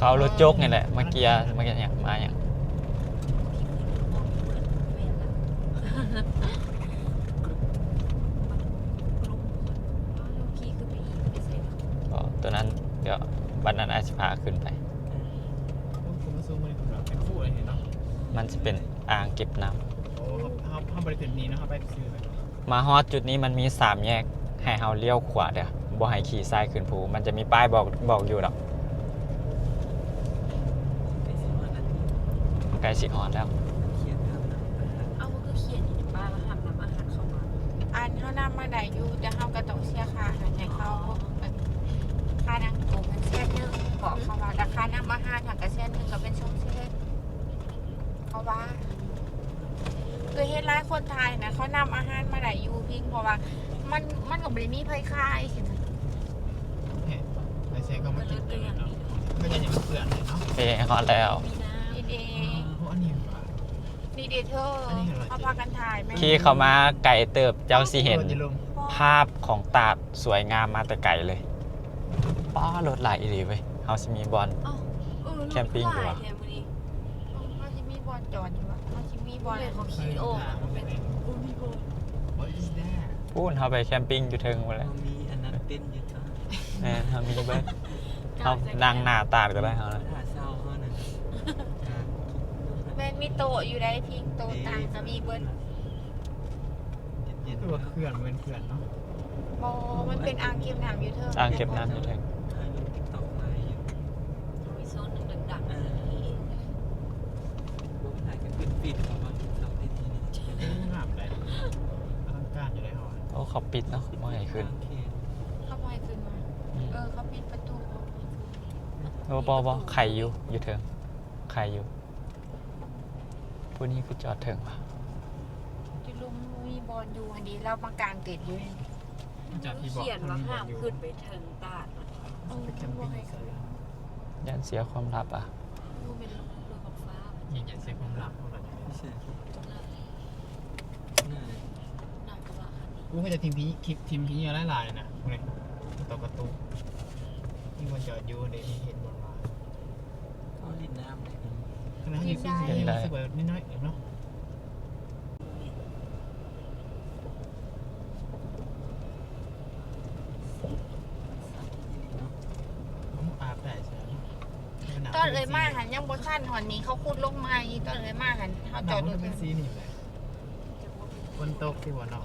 ເຂົາເອົາລົດຈົກນີ້ແຫຼະ ມາເກຍ ມາຫຍັງ ມາຫຍັງ ອໍ ຕົວນັ້ນ ດຽວບັດນັ້ນອ້າຍຊິພາຂຶ້ນໄປ. ມັນຊິເປັນອ່າງເກັບນ້ຳ. ໂອ້ ເຮົາ ເຮົາ ເຮົາບໍ່ໄດ້ຂຶ້ນນີ້ເນາະ ເຮົາໄປຊື່ໆ. ມາຮອດຈຸດນີ້ມັນມີສາມແຍກ ໃຫ້ເຮົາລ້ຽວຂວາເດີ ບໍ່ໃຫ້ຂີ່ຊ້າຍຂຶ້ນພູ ມັນຈະມີປ້າຍບອກ ບອກຢູ່ດອກ. ໃກ້ຊິຮອດແລ້ວ. ເອົາ ມັນຄືຂຽນຢູ່ໃນປ້າຍວ່າຫ້າມນຳອາຫານເຂົ້າມາ. ອັນ ເຮົານຳມາໄດ້ຢູ່ ແຕ່ເຮົາກໍຕ້ອງເສຍຄ່າອາຫານໃຫ້ເຂົາ ອັນ ຄ່ານັ່ງໂຕະມັນແສນໜຶ່ງ ບອກເຂົາວ່າ ແລ້ວຄ່ານຳອາຫານຫັ້ນກໍແສນໜຶ່ງ ກໍເປັນສອງແສນ. ເພາະວ່າ ຄືເຫັນຫຼາຍຄົນຖ່າຍນະ ເຂົານຳອາຫານມາໄດ້ຢູ່ພິງ ເພາະວ່າມັນ ມັນກໍບໍ່ໄດ້ມີໃຜຂາຍຊີ້ນະ. ເອີ ໄປໃສ່ກໍມາກິນເອງເນາະ ມັນກໍຍັງເປື້ອນເນາະ. ເອີ ຮອດແລ້ວ. ກິນເອງ. ເອີ ອັນນີ້ວ່າ ນີ້ເດ້ເທີ ເຮົາພາກັນຖ່າຍແມ່ນ. ຂີ່ເຂົ້າມາໄກເຕີບ ເຈົ້າຊິເຫັນພາບຂອງຕາດສວຍງາມມາແຕ່ໄກເລີຍ. ປ້າ ລົດຫຼາຍອີ່ຫຼີເວີຍ. ເຮົາຊິມີບ່ອນ ເອີ ແຄມປິງຢູ່ຫວາ? ເຮົາຊິມີບ່ອນຈອດຢູ່ຫວາ? ເຮົາຊິມີບ່ອນ ເຂົາຂີ່ອອກ ພຸ້ນ ເຮົາໄປແຄມປິງຢູ່ເທິງພຸ້ນແຫຼະ. ເຮົາມີອັນນັ້ນເຕັນຢູ່ເທິງ. ແມ່ນ ເຮົາມີເບິດ. ເຮົານັ່ງໜ້າຕາດກໍໄດ້ເຮົານະ. ແມ່ນ ມີໂຕະຢູ່ໃດ ພິງໂຕະຕ່າງກໍມີເບິດ. ຄືວ່າເຂື່ອນ ບໍ່ແມ່ນເຂື່ອນເນາະ. ບໍ່ ມັນເປັນອ່າງເກັບນ້ຳຢູ່ເທິງ. ອ່າງເກັບນ້ຳຢູ່ເທິງ. ຖ່າຍຮູບຕິກຕັອກຫຼາຍຢູ່. ມີໂຊນໜຶ່ງດັງໆ ເອີ ນີ້. ບໍ່ ມັນຖ່າຍກັນປິດໆ ເຂົາວ່າເຂົາເຮັດທີ່ນີ້. ໂອ້ ງາມເດ. ອະລັງການຢູ່ໃດເຮົາ. ໂອ້ ເຂົາປິດເນາະ ບໍ່ໃຫ້ຂຶ້ນ. ເຂົາບໍ່ໃຫ້ຂຶ້ນມາ. ອືມ ເອີ ເຂົາປິດປະຕູ ເຂົາບໍ່ໃຫ້ຂຶ້ນ. ບໍ່ ບໍ່ ບໍ່ ໄຂ່ຢູ່ ຢູ່ເທິງ ໄຂ່ຢູ່. ຜູ້ນີ້ຄືຈອດເທິງວະ? ຢູ່ລຸ່ມມີບ່ອນຢູ່ຫັ້ນເດ ລາວມາກາງເຕັນຢູ່. ຈອດທີ່ບອກ ຂຽນວ່າຫ້າມຂຶ້ນໄປເທິງຕາດ. ເອີ ບໍ່ໃຫ້ຂຶ້ນ. ຢ້ານເສຍຄວາມລັບອະ. ບໍ່ແມ່ນລົດບັກຟ້າ. ຢ້ານເສຍຄວາມລັບ. ໂອ້ ເຂົາຈະຖິ້ມຂີ້ ຖິ້ມຂີ້ເຫຍື້ອຫຼາຍໆນະ ນີ້ ຕໍ່ກະຕຸກ ທີ່ວ່າຈອດຢູ່ເດ ເຫັນບໍ່ວ່າ ເຂົາຫຼິ້ນນ້ຳໄດ້. ຂະໜາດຢູ່ ຫຼິ້ນໄດ້ ຮູ້ສຶກວ່ານ້ອຍໆເອງເນາະ. ອາບໄດ້. ຕອນເອື້ອຍມາຫັ້ນຍັງບໍ່ຊັນ ຮອດນີ້ເຂົາຂຸດລົງໃໝ່. ຕອນເອື້ອຍມາຫັ້ນເຮົາຈອດລົດ ມັນເປັນສີນີ້ແຫຼະ. ຝົນຕົກຊິບໍ່ເນາະ.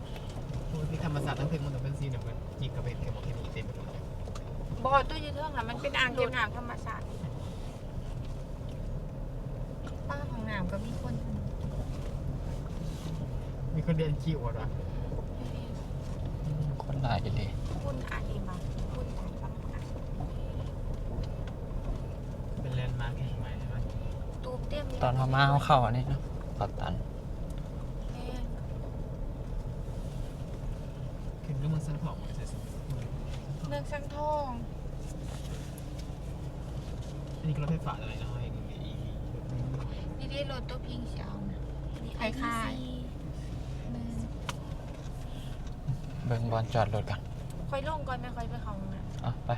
ປົກກະຕິທຳມະຊາດທາງເທິງມັນຕ້ອງເປັນສີນ້ຳເງິນ ຈິກກະເປັນເຄມອກເຄມີເຕັມໄປໝົດ. ບໍ່ ຕົວຢູ່ເທິງຫັ້ນມັນເປັນອ່າງເກັບນ້ຳທຳມະຊາດ. ປາ ຫ້ອງນ້ຳກໍມີຄົນ. ມີຄົນເດີນຄິວບໍ່? ຄົນຫຼາຍອີ່ຫຼີ. ຄົນອາດຊິມາ ຄົນຫຼາຍ. ເປັນແລນມາກແຫ່ງໃໝ່ໃຫ້ມັນ. ຕູບເຕັມ. ຕອນເຮົາມາເຮົາເຂົ້າອັນນີ້ເນາະ ເຂົ້າຕັນ. ແມ່ນ. ຂຶ້ນເມືອງສັງທອງ ເມືອງສັງທອງ. ອັນນີ້ກໍລົດໄຟຟ້າແລ້ວເນາະ ເຫັນ ອີ ອີ ນີ້ເດ້ ລົດໂຕພິງຊິເອົານະ ຄ້າຍໆ. ແມ່ນ. ເບິ່ງບ່ອນຈອດລົດກ່ອນ. ຂ້ອຍລົງກ່ອນນະ ຂ້ອຍໄປເຂົ້າຫ້ອງນ້ຳ. ອ່ະ ໄປ.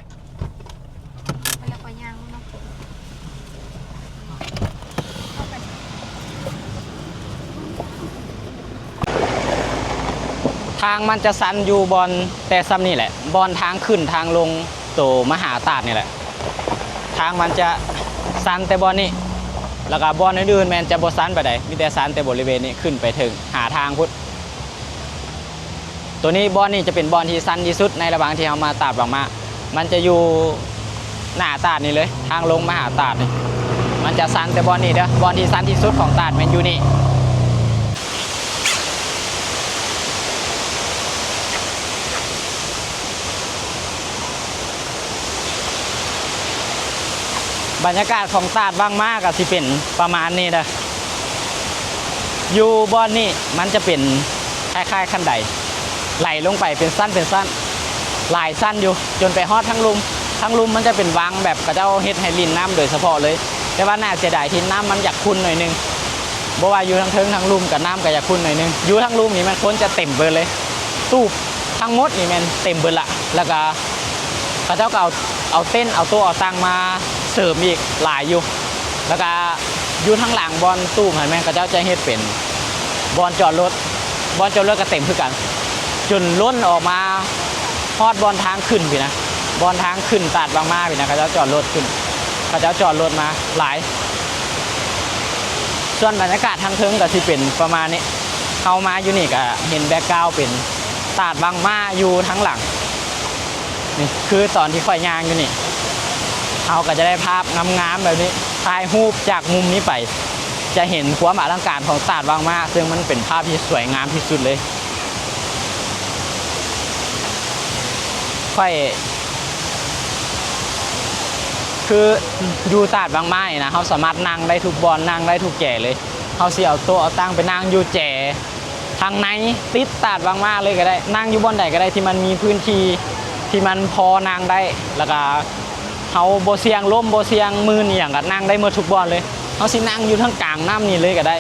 ໄປແລ້ວຂ້ອຍຍ່າງເນາະ. ທາງມັນຈະຊັນຢູ່ບ່ອນແຕ່ຊ່ຳນີ້ແຫຼະ ບ່ອນທາງຂຶ້ນທາງລົງໂຕມະຫາຕາດນີ້ແຫຼະ. ທາງມັນຈະຊັນແຕ່ບ່ອນນີ້ ແລ້ວກະບ່ອນອື່ນໆແມ່ນຈະບໍ່ຊັນປານໃດ ມີແຕ່ຊັນແຕ່ບໍລິເວນນີ້ຂຶ້ນໄປເຖິງຫາທາງພຸ້ນ. ໂຕນີ້ ບ່ອນນີ້ຈະເປັນບ່ອນທີ່ຊັນທີ່ສຸດໃນລະຫວ່າງທີ່ເຮົາມາຕາດບາງມາ. ມັນຈະຢູ່ໜ້າຕາດນີ້ເລີຍ ທາງລົງມະຫາຕາດນີ້ ມັນຈະຊັນແຕ່ບ່ອນນີ້ເດີ. ບ່ອນທີ່ຊັນທີ່ສຸດຂອງຕາດແມ່ນຢູ່ນີ້. ບັນຍາກາດຂອງຕາດວັງມ້າກໍຊິເປັນປະມານນີ້ເດີ. ຢູ່ບ່ອນນີ້ມັນຈະເປັນຄ້າຍໆຄັນໄດ ໄຫຼລົງໄປເປັນຊັ້ນເປັນຊັ້ນ ຫຼາຍຊັ້ນຢູ່ ຈົນໄປຮອດທາງລຸ່ມ. ທາງລຸ່ມມັນຈະເປັນວັງແບບເຂົາເຈົ້າເຮັດໃຫ້ຫຼິ້ນນ້ຳໂດຍສະເພາະເລີຍ, ແຕ່ວ່າໜ້າເສຍດາຍທີ່ນ້ຳມັນຢາກຂຸ່ນໜ້ອຍໜຶ່ງ. ບໍ່ວ່າຢູ່ທາງເທິງທາງລຸ່ມກໍນ້ຳກໍຢາກຂຸ່ນໜ້ອຍໜຶ່ງ. ຢູ່ທາງລຸ່ມນີ້ມັນຄົນຈະເຕັມເບີດເລີຍ. ຕູບທັງໝົດນີ້ແມ່ນເຕັມເບີດລະ. ແລ້ວກໍເຂົາເຈົ້າກໍເອົາ ເອົາເຕັນ ເອົາໂຕະ ເອົາຕັ່ງມາເສີມອີກຫຼາຍຢູ່. ແລ້ວກະຢູ່ທາງຫຼັງບ່ອນຕູບຫັ້ນແມ່ນເຂົາເຈົ້າຈະເຮັດເປັນບ່ອນຈອດລົດ, ບ່ອນຈອດລົດກະເຕັມຄືກັນ ຈົນລົ້ນອອກມາຮອດບ່ອນທາງຂຶ້ນພີ້ນະ, ບ່ອນທາງຂຶ້ນຕາດວັງມ້າພີ້ນະ ເຂົາເຈົ້າຈອດລົດຂຶ້ນ, ເຂົາເຈົ້າຈອດລົດມາຫຼາຍ. ສ່ວນບັນຍາກາດທາງເທິງກະຊິເປັນປະມານນີ້, ເຮົາມາຢູ່ນີ້ກະເຫັນແບັກກຣາວເປັນຕາດວັງມ້າຢູ່ທາງຫຼັງ. ນີ້ຄືຕອນທີ່ຂ້ອຍຍ່າງຢູ່ນີ້ ເຮົາກໍຈະໄດ້ພາບງາມໆແບບນີ້. ຖ່າຍຮູບຈາກມຸມນີ້ໄປ ຈະເຫັນຄວາມອະລັງການຂອງຕາດວັງມ້າ, ເຊິ່ງມັນເປັນພາບທີ່ສວຍງາມທີ່ສຸດເລີຍ. ຂ້ອຍ ຄືຢູ່ຕາດວັງມ້ານີ້ນະ ເຮົາສາມາດນັ່ງໄດ້ທຸກບ່ອນ, ນັ່ງໄດ້ທຸກແຈເລີຍ. ເຮົາຊິເອົາໂຕະເອົາຕັ່ງໄປນັ່ງຢູ່ແຈ ທາງໃນຕິດຕາດວັງມ້າເລີຍກໍໄດ້, ນັ່ງຢູ່ບ່ອນໃດກໍໄດ້ທີ່ມັນມີພື້ນທີ່ທີ່ມັນພໍນັ່ງໄດ້, ແລ້ວກະເຮົາບໍ່ສ່ຽງລົ້ມ ບໍ່ສ່ຽງມື່ນອີ່ຫຍັງ ກະນັ່ງໄດ້ໝົດທຸກບ່ອນເລີຍ. ເຮົາຊິນັ່ງຢູ່ທາງກາງນ້ຳນີ້ເລີຍກໍໄດ້.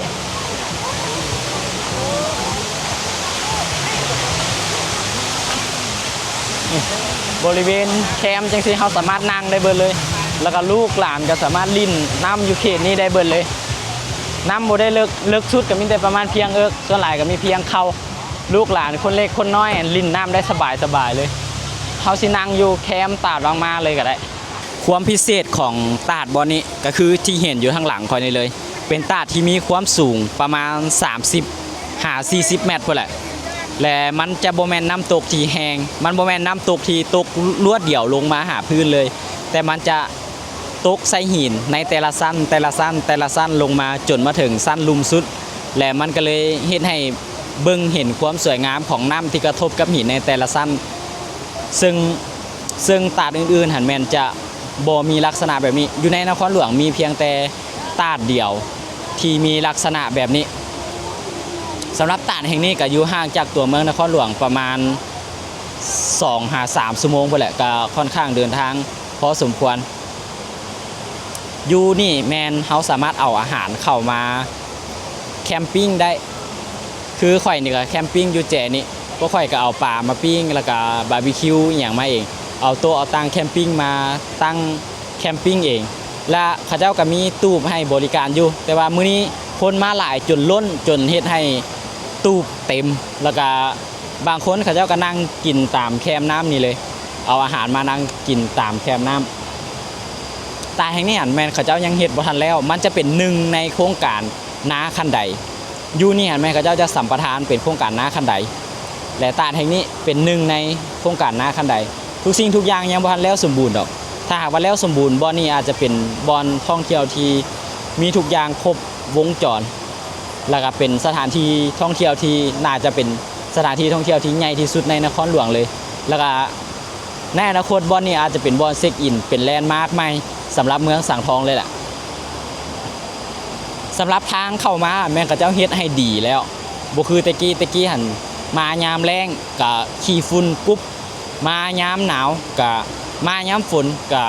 ນີ້ ບໍລິເວນແຄມຈັ່ງຊີ້ ເຮົາສາມາດນັ່ງໄດ້ເບິດເລີຍ, ແລ້ວກະລູກຫຼານກະສາມາດຫຼິ້ນນ້ຳຢູ່ເຂດນີ້ໄດ້ເບິດເລີຍ. ນ້ຳບໍ່ໄດ້ເລິກ, ເລິກສຸດກໍມີແຕ່ປະມານພຽງເອິກ, ສ່ວນຫຼາຍກໍມີພຽງເຂົ່າ. ລູກຫຼານຄົນເລັກຄົນນ້ອຍຫຼິ້ນນ້ຳໄດ້ສະບາຍໆເລີຍ. ເຮົາຊິນັ່ງຢູ່ແຄມຕາດວັງມ້າເລີຍກໍໄດ້. ຄວາມພິເສດຂອງຕາດບ່ອນນີ້ກໍຄືທີ່ເຫັນຢູ່ທາງຫຼັງຂ້ອຍນີ້ເລີຍ, ເປັນຕາດທີ່ມີຄວາມສູງປະມານສາມສິບຫາສີ່ສິບແມັດພຸ້ນແຫຼະ. ແລະ ມັນຈະບໍ່ແມ່ນນ້ຳຕົກທີ່ແຮງ, ມັນບໍ່ແມ່ນນ້ຳຕົກທີ່ຕົກລວດດຽວລົງມາຫາພື້ນເລີຍ, ແຕ່ມັນຈະ ຕົກໃສ່ຫີນໃນແຕ່ລະຊັ້ນ ແຕ່ລະຊັ້ນ ແຕ່ລະຊັ້ນລົງມາຈົນມາເຖິງຊັ້ນລຸ່ມສຸດ ແລະ ມັນກໍເລີຍເຮັດໃຫ້ ເບິ່ງເຫັນຄວາມສວຍງາມຂອງນ້ຳທີ່ກະທົບກັບຫີນໃນແຕ່ລະຊັ້ນ ເຊິ່ງ ເຊິ່ງຕາດອື່ນໆຫັ້ນແມ່ນຈະບໍ່ມີລັກສະນະແບບນີ້. ຢູ່ໃນນະຄອນຫຼວງມີພຽງແຕ່ຕາດດຽວທີ່ມີລັກສະນະແບບນີ້. ສຳລັບຕາດແຫ່ງນີ້ກະຢູ່ຫ່າງຈາກຕົວເມືອງນະຄອນຫຼວງປະມານສອງຫາສາມຊົ່ວໂມງພຸ້ນແຫຼະ ກະຄ່ອນຂ້າງເດີນທາງພໍສົມຄວນ. ຢູ່ນີ້ແມ່ນເຮົາສາມາດເອົາອາຫານເຂົ້າມາແຄມປິງໄດ້ ຄືຂ້ອຍນີ້ກະແຄມປິງຢູ່ແຈນີ້ ພວກຂ້ອຍກະເອົາປາມາປີ້ງ ແລ້ວກະບາບີຄິວອີ່ຫຍັງມາເອງ ເອົາໂຕະເອົາຕັ່ງແຄມປິງມາຕັ້ງແຄມປິງເອງ ແລະ ເຂົາເຈົ້າກະມີຕູບໃຫ້ບໍລິການຢູ່ ແຕ່ວ່າມື້ນີ້ຄົນມາຫຼາຍຈົນລົ້ນ ຈົນເຮັດໃຫ້ຕູບເຕັມ ແລ້ວກະ ບາງຄົນເຂົາເຈົ້າກະນັ່ງກິນຕາມແຄມນ້ຳນີ້ເລີຍ ເອົາອາຫານມານັ່ງກິນຕາມແຄມນ້ຳ. ຕາດແຫ່ງນີ້ຫັ້ນແມ່ນເຂົາເຈົ້າຍັງເຮັດບໍ່ທັນແລ້ວ ມັນຈະເປັນໜຶ່ງໃນໂຄງການນາຄັນໄດ ຢູ່ນີ້ຫັ້ນແມ່ນເຂົາເຈົ້າຈະສຳປະທານເປັນໂຄງການນາຄັນໄດ ແລະ ຕາດແຫ່ງນີ້ເປັນໜຶ່ງໃນໂຄງການນາຄັນໄດ. ທຸກສິ່ງທຸກຢ່າງຍັງບໍ່ທັນແລ້ວສົມບູນດອກ ຖ້າຫາກວ່າແລ້ວສົມບູນ ບ່ອນນີ້ອາດຈະເປັນບ່ອນທ່ອງທ່ຽວທີ່ມີທຸກຢ່າງຄົບວົງຈອນ ແລ້ວກະເປັນສະຖານທີ່ທ່ອງທ່ຽວທີ່ໜ້າຈະເປັນສະຖານທີ່ທ່ອງທ່ຽວທີ່ໃຫຍ່ທີ່ສຸດໃນນະຄອນຫຼວງເລີຍ ແລ້ວກະໃນອະນາຄົດບ່ອນນີ້ອາດຈະເປັນບ່ອນເຊັກອິນ ເປັນແລນມາກໃໝ່ສຳລັບເມືອງສັງທອງເລີຍແຫຼະ. ສຳລັບທາງເຂົ້າມາແມ່ນເຂົາເຈົ້າເຮັດໃຫ້ດີແລ້ວ ບໍ່ຄືແຕ່ກີ້ ແຕ່ກີ້ຫັ້ນມາຍາມແລ້ງກະຂີ້ຝຸ່ນກຸບ ມາຍາມໜາວກະ ມາຍາມຝົນກະ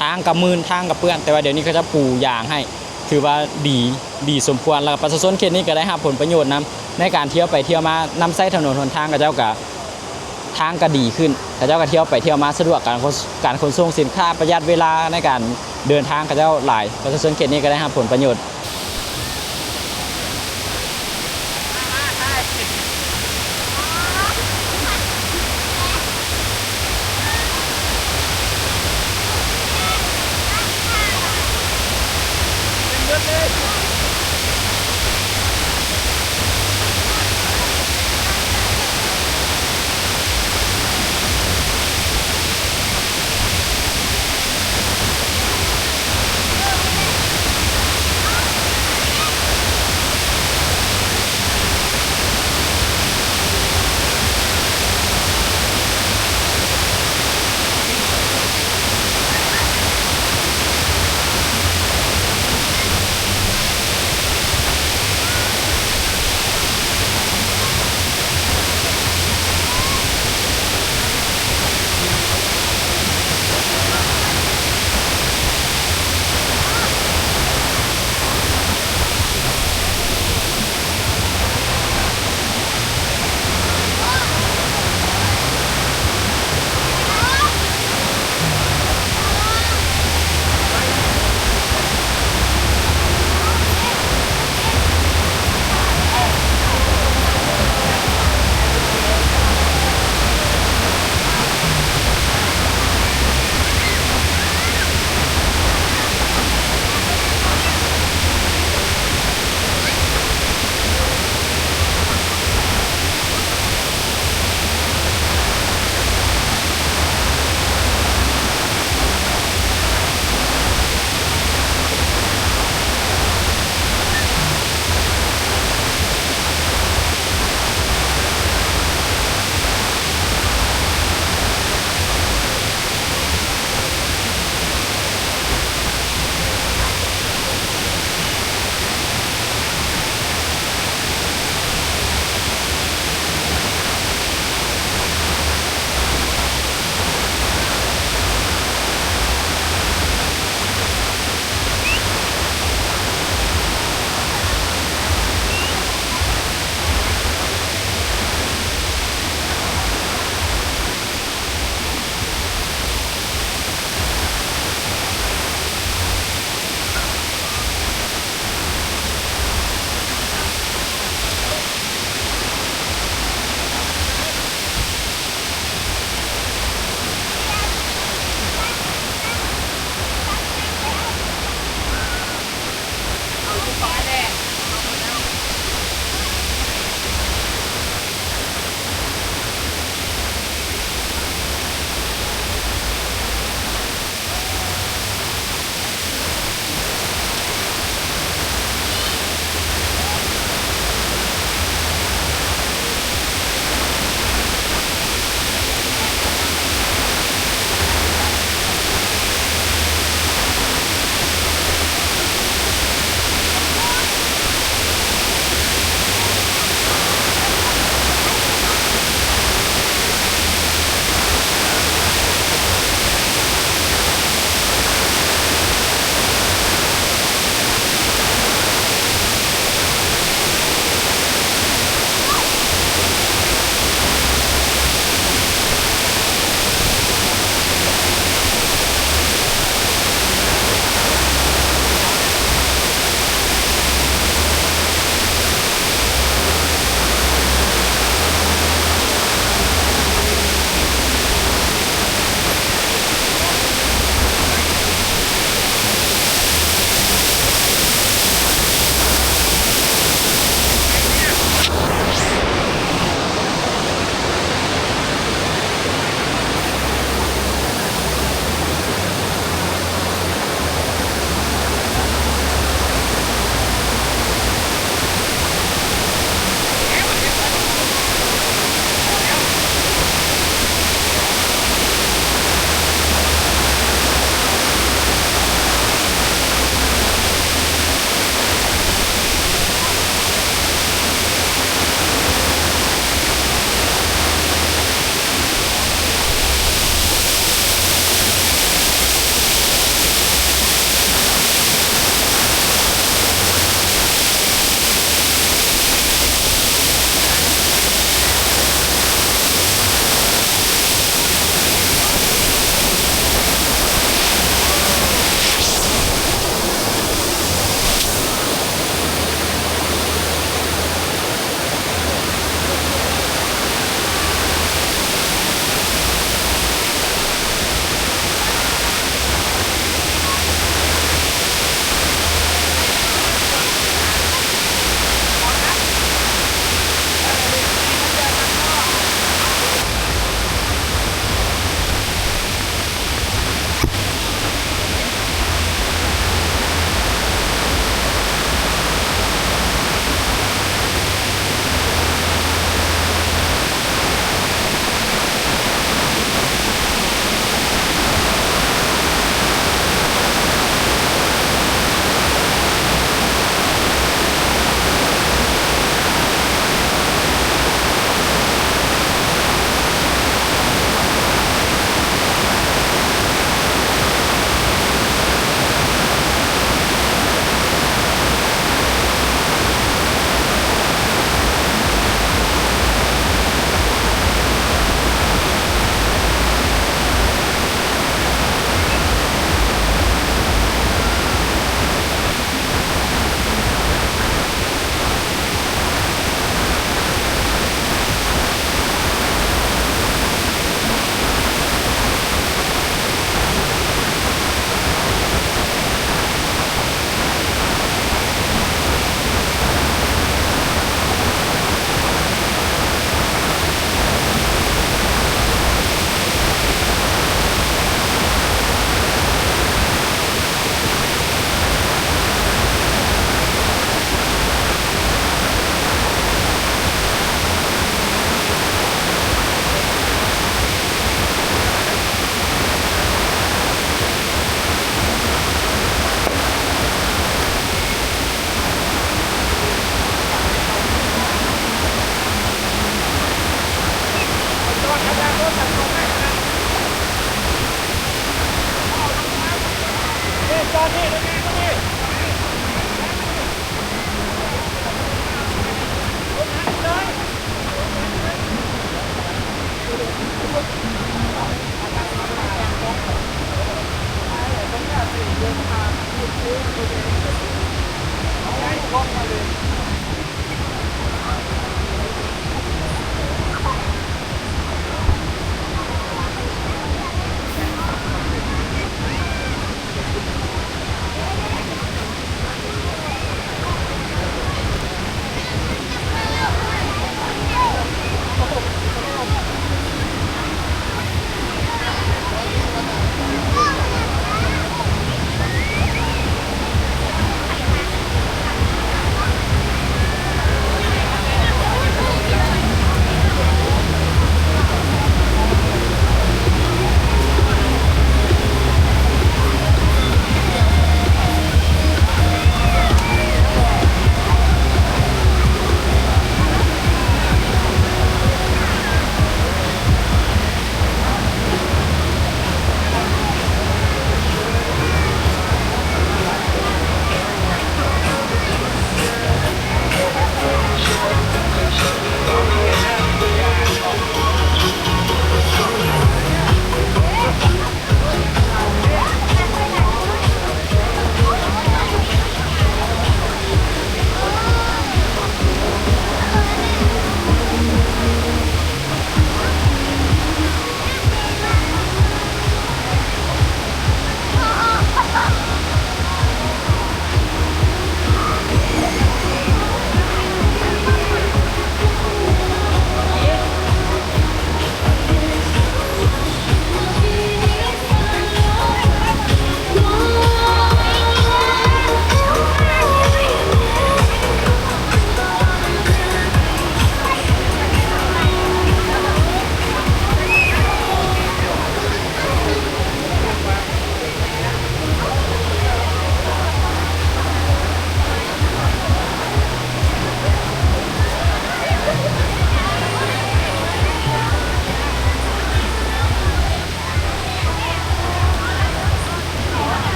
ທາງກະມື່ນ ທາງກະເປື້ອນ ແຕ່ວ່າດຽວນີ້ເຂົາເຈົ້າປູຢາງໃຫ້ ຖືວ່າດີ ດີສົມຄວນ ແລ້ວປະຊາຊົນເຂດນີ້ກະໄດ້ຮັບຜົນປະໂຫຍດນຳ ໃນການທ່ຽວໄປທ່ຽວມາ ນຳໃຊ້ຖະໜົນຫົນທາງ ເຂົາເຈົ້າກະ ທາງກະດີຂຶ້ນ ເຂົາເຈົ້າກະທ່ຽວໄປທ່ຽວມາສະດວກ ການຂົນ ການຂົນສົ່ງສິນຄ້າ ປະຢັດເວລາໃນການເດີນທາງເຂົາເຈົ້າຫຼາຍ ປະຊາຊົນເຂດນີ້ກະໄດ້ຮັບຜົນປະໂຫຍດ.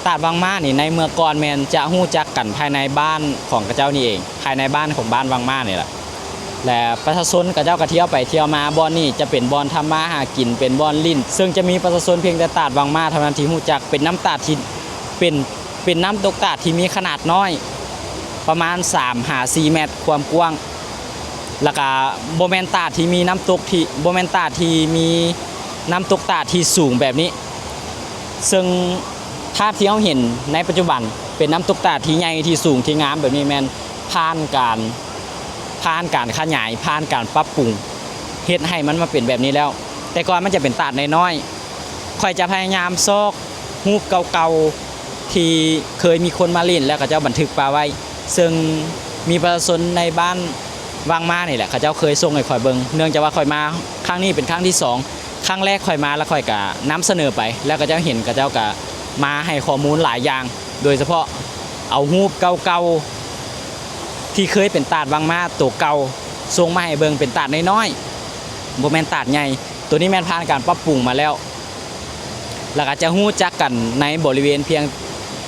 ຕາດວັງມ້ານີ້ ໃນເມື່ອກ່ອນແມ່ນຈະຮູ້ຈັກກັນພາຍໃນບ້ານຂອງເຂົາເຈົ້ານີ້ເອງ, ພາຍໃນບ້ານຂອງບ້ານວັງມ້ານີ້ແຫຼະ ແລະ ປະຊາຊົນເຂົາເຈົ້າກໍທ່ຽວໄປທ່ຽວມາ. ບ່ອນນີ້ຈະເປັນບ່ອນທຳມາຫາກິນ, ເປັນບ່ອນຫຼິ້ນ, ເຊິ່ງຈະມີປະຊາຊົນພຽງແຕ່ຕາດວັງມ້າເທົ່ານັ້ນທີ່ຮູ້ຈັກ. ເປັນນ້ຳຕາດທີ່ ເປັນ ເປັນນ້ຳຕົກຕາດທີ່ມີຂະໜາດນ້ອຍ ປະມານສາມຫາສີ່ແມັດຄວາມກວ້າງ, ແລ້ວກະບໍ່ແມ່ນຕາດທີ່ມີນ້ຳຕົກທີ່ ບໍ່ແມ່ນຕາດທີ່ມີນ້ຳຕົກຕາດທີ່ສູງແບບນີ້. ເຊິ່ງພາບທີ່ເຮົາເຫັນໃນປັດຈຸບັນ ເປັນນ້ຳຕົກຕາດທີ່ໃຫຍ່ ທີ່ສູງ ທີ່ງາມແບບນີ້ ແມ່ນຜ່ານການ ຜ່ານການຂະຫຍາຍ ຜ່ານການປັບປຸງ ເຮັດໃຫ້ມັນມາເປັນແບບນີ້ແລ້ວ. ແຕ່ກ່ອນມັນຈະເປັນຕາດນ້ອຍໆ. ຂ້ອຍຈະພະຍາຍາມຊອກຮູບເກົ່າໆ ທີ່ເຄີຍມີຄົນມາຫຼິ້ນ ແລ້ວເຂົາເຈົ້າບັນທຶກປາໄວ້, ເຊິ່ງມີປະຊາຊົນໃນບ້ານວັງມ້ານີ້ແຫຼະ ເຂົາເຈົ້າເຄີຍສົ່ງໃຫ້ຂ້ອຍເບິ່ງ. ເນື່ອງຈາກວ່າຂ້ອຍມາຄັ້ງນີ້ເປັນຄັ້ງທີສອງ, ຄັ້ງແລກຂ້ອຍມາແລ້ວຂ້ອຍກະນຳສະເໜີໄປ ແລ້ວເຂົາເຈົ້າເຫັນ ເຂົາເຈົ້າກະມາໃຫ້ຂໍ້ມູນຫຼາຍຢ່າງ, ໂດຍສະເພາະເອົາຮູບເກົ່າໆ ທີ່ເຄີຍເປັນຕາດວັງມ້າໂຕເກົ່າ ສົ່ງມາໃຫ້ເບິ່ງ. ເປັນຕາດນ້ອຍໆ ບໍ່ແມ່ນຕາດໃຫຍ່. ໂຕນີ້ແມ່ນຜ່ານການປັບປຸງມາແລ້ວ. ແລ້ວກໍຈະຮູ້ຈັກກັນໃນບໍລິເວນພຽງ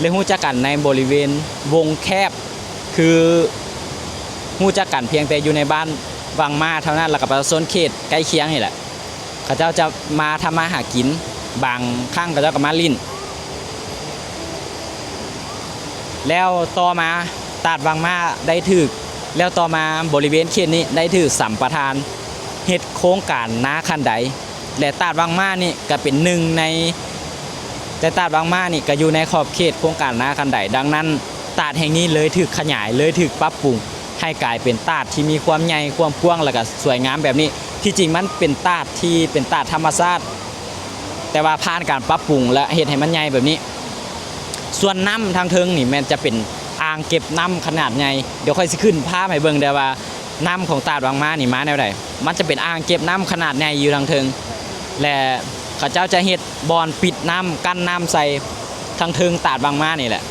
ແລະ ຮູ້ຈັກກັນໃນບໍລິເວນວົງແຄບ ຄືຮູ້ຈັກກັນພຽງແຕ່ຢູ່ໃນບ້ານວັງມ້າເທົ່ານັ້ນ ແລ້ວກໍປະຊາຊົນເຂດໃກ້ຄຽງນີ້ແຫຼະ. ເຂົາເຈົ້າຈະມາທຳມາຫາກິນ, ບາງຄັ້ງເຂົາເຈົ້າກໍມາຫຼິ້ນ. ແລ້ວຕໍ່ມາຕາດວັງມ້າໄດ້ຖືກ ແລ້ວຕໍ່ມາບໍລິເວນເຂດນີ້ໄດ້ຖືກສຳປະທານເຮັດໂຄງການນາຄັນໄດ ແລະ ຕາດວັງມ້ານີ້ກໍເປັນໜຶ່ງໃນ ແຕ່ຕາດວັງມ້ານີ້ກໍຢູ່ໃນຂອບເຂດໂຄງການນາຄັນໄດ. ດັ່ງນັ້ນ ຕາດແຫ່ງນີ້ເລີຍຖືກຂະຫຍາຍ ເລີຍຖືກປັບປຸງໃຫ້ກາຍເປັນຕາດທີ່ມີຄວາມໃຫຍ່ ຄວາມກວ້າງ ແລະ ກໍສວຍງາມແບບນີ້. ທີ່ຈິງມັນເປັນຕາດທີ່ເປັນຕາດທຳມະຊາດ ແຕ່ວ່າຜ່ານການປັບປຸງ ແລະ ເຮັດໃຫ້ມັນໃຫຍ່ແບບນີ້. ສ່ວນນ້ຳທາງເທິງນີ້ແມ່ນຈະເປັນອ່າງເກັບນ້ຳຂະໜາດໃຫຍ່. ດຽວຂ້ອຍຊິຂຶ້ນພາບໃຫ້ເບິ່ງເດີ້ວ່າ ນ້ຳຂອງຕາດວັງມ້ານີ້ມາແນວໃດ. ມັນຈະເປັນອ່າງເກັບນ້ຳຂະໜາດໃຫຍ່ຢູ່ທາງເທິງ ແລະ ເຂົາເຈົ້າຈະເຮັດບ່ອນປິດນ້ຳ ກັ້ນນ້ຳໃສ່ທາງເທິງຕາດວັງມ້ານີ້ແຫຼະ.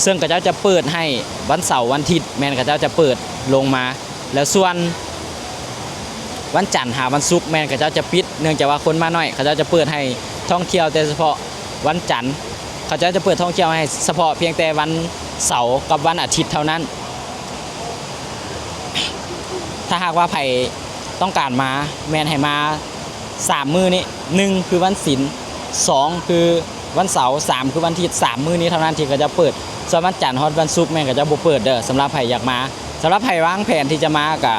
ເຊິ່ງເຂົາເຈົ້າຈະເປີດໃຫ້ວັນເສົາວັນທິດ ແມ່ນເຂົາເຈົ້າຈະເປີດລົງມາ. ແລ້ວສ່ວນວັນຈັນຫາວັນສຸກ ແມ່ນເຂົາເຈົ້າຈະປິດ ເນື່ອງຈາກວ່າຄົນມາໜ້ອຍ. ເຂົາເຈົ້າຈະເປີດໃຫ້ທ່ອງທ່ຽວແຕ່ສະເພາະວັນຈັນ. ເຂົາເຈົ້າຈະເປີດທ່ອງທ່ຽວໃຫ້ສະເພາະພຽງແຕ່ວັນເສົາກັບວັນອາທິດເທົ່ານັ້ນ. ຖ້າຫາກວ່າໃຜຕ້ອງການມາ ແມ່ນໃຫ້ມາສາມມື້ນີ້ ໜຶ່ງຄືວັນສິນ ສອງຄືວັນເສົາ ສາມຄືວັນທິດ. ສາມມື້ນີ້ເທົ່ານັ້ນທີ່ເຂົາເຈົ້າເປີດ. ສ່ວນວັນຈັນຮອດວັນສຸກແມ່ນເຂົາເຈົ້າບໍ່ເປີດເດີ້ ສຳລັບໃຜຢາກມາ. ສຳລັບໃຜວາງແຜນທີ່ຈະມາ ກະ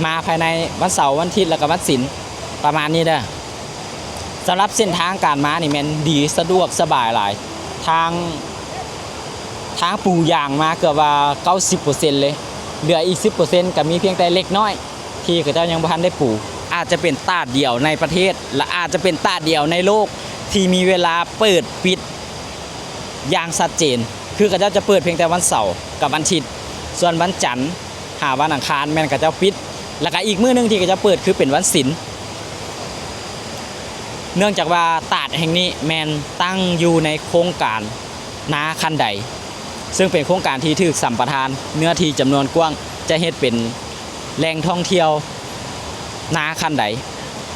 ມາພາຍໃນວັນເສົາ ວັນທິດ ແລ້ວກະວັນສິນ ປະມານນີ້ເດີ້. ສຳລັບເສັ້ນທາງການມານີ້ແມ່ນດີ ສະດວກສະບາຍຫຼາຍ. ທາງ ທາງປູຢາງມາເກືອບວ່າເກົ້າສິບເປີເຊັນເລີຍ. ເຫຼືອອີກສິບເປີເຊັນ ກະມີພຽງແຕ່ເລັກນ້ອຍທີ່ເຂົາເຈົ້າຍັງບໍ່ທັນໄດ້ປູ. ອາດຈະເປັນຕາດດຽວໃນປະເທດ ແລະ ອາດຈະເປັນຕາດດຽວໃນໂລກທີ່ມີເວລາເປີດປິດຢ່າງຊັດເຈນ. ຄືເຂົາເຈົ້າຈະເປີດພຽງແຕ່ວັນເສົາກັບວັນທິດ. ສ່ວນວັນຈັນ ຫາວັນອັງຄານແມ່ນເຂົາເຈົ້າປິດ. ແລ້ວກະອີກມື້ໜຶ່ງທີ່ເຂົາເຈົ້າເປີດຄືເປັນວັນສິນ. ເນື່ອງຈາກວ່າຕາດແຫ່ງນີ້ແມ່ນຕັ້ງຢູ່ໃນໂຄງການນາຄັນໄດ ເຊິ່ງເປັນໂຄງການທີ່ຖືກສຳປະທານເນື້ອທີ່ຈຳນວນກວ້າງ ຈະເຮັດເປັນແຫຼ່ງທ່ອງທ່ຽວນາຄັນໄດ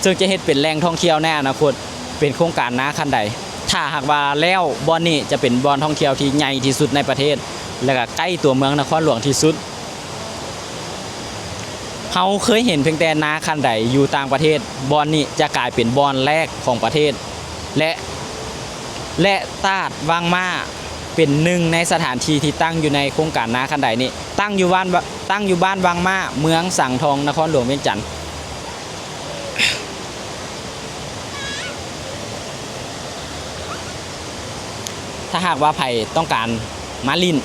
ເຊິ່ງຈະເຮັດເປັນແຫຼ່ງທ່ອງທ່ຽວໃນອະນາຄົດ ເປັນໂຄງການນາຄັນໄດ. ຖ້າຫາກວ່າແລ້ວ ບ່ອນນີ້ຈະເປັນບ່ອນທ່ອງທ່ຽວທີ່ໃຫຍ່ທີ່ສຸດໃນປະເທດ ແລະ ກະໃກ້ຕົວເມືອງນະຄອນຫຼວງທີ່ສຸດ. ເຮົາເຄີຍເຫັນພຽງແຕ່ນາຄັນໄດຢູ່ຕ່າງປະເທດ, ບ່ອນນີ້ຈະກາຍເປັນບ່ອນແລກຂອງປະເທດ ແລະ ແລະ ຕາດວັງມ້າເປັນໜຶ່ງໃນສະຖານທີ່ທີ່ຕັ້ງຢູ່ໃນໂຄງການນາຄັນໄດນີ້, ຕັ້ງຢູ່ບ້ານ ຕັ້ງຢູ່ບ້ານວັງມ້າ, ເມືອງສັງທອງ, ນະຄອນຫຼວງວຽງຈັນ. ຖ້າຫາກວ່າໃຜຕ້ອງການມາຫຼິ້ນ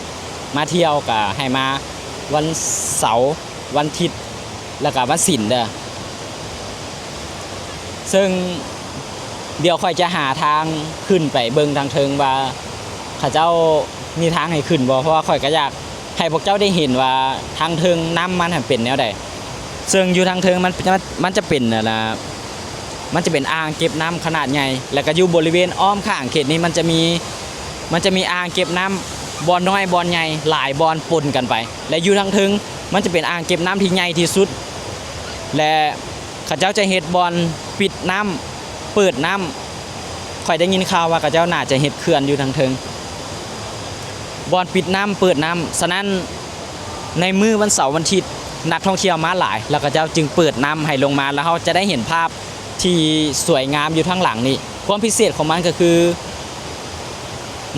ມາທ່ຽວ ກະໃຫ້ມາວັນເສົາ, ວັນທິດ ແລ້ວກະວັນສິນເດີ້. ເຊິ່ງດຽວຂ້ອຍຈະຫາທາງຂຶ້ນໄປເບິ່ງທາງເທິງວ່າເຂົາເຈົ້າມີທາງໃຫ້ຂຶ້ນບໍ່, ເພາະວ່າຂ້ອຍກະຢາກ ໃຫ້ພວກເຈົ້າໄດ້ເຫັນວ່າທາງເທິງນ້ຳມັນຫັ້ນເປັນແນວໃດ. ເຊິ່ງຢູ່ທາງເທິງມັນ ມັນ ມັນຈະເປັນ ອັນນ່າ ມັນຈະເປັນອ່າງເກັບນ້ຳຂະໜາດໃຫຍ່ ແລ້ວກະຢູ່ບໍລິເວນອ້ອມຂ້າງເຂດນີ້ ມັນຈະມີ ມັນຈະມີອ່າງເກັບນ້ຳບ່ອນນ້ອຍບ່ອນໃຫຍ່ຫຼາຍບ່ອນປົນກັນໄປ ແລະ ຢູ່ທາງເທິງມັນຈະເປັນອ່າງເກັບນ້ຳທີ່ໃຫຍ່ທີ່ສຸດ ແລະ ເຂົາເຈົ້າຈະເຮັດບ່ອນປິດນ້ຳ ເປີດນ້ຳ. ຂ້ອຍໄດ້ຍິນຂ່າວວ່າເຂົາເຈົ້າໜ້າຈະເຮັດເຂື່ອນຢູ່ທາງເທິງ ບ່ອນປິດນ້ຳເປີດນ້ຳ. ສະນັ້ນ ໃນມື້ວັນເສົາວັນທິດ ນັກທ່ອງທ່ຽວມາຫຼາຍ ແລ້ວເຂົາເຈົ້າຈຶ່ງເປີດນ້ຳໃຫ້ລົງມາ ແລ້ວເຮົາຈະໄດ້ເຫັນພາບທີ່ສວຍງາມຢູ່ທາງຫຼັງນີ້. ຄວາມພິເສດຂອງມັນກະຄື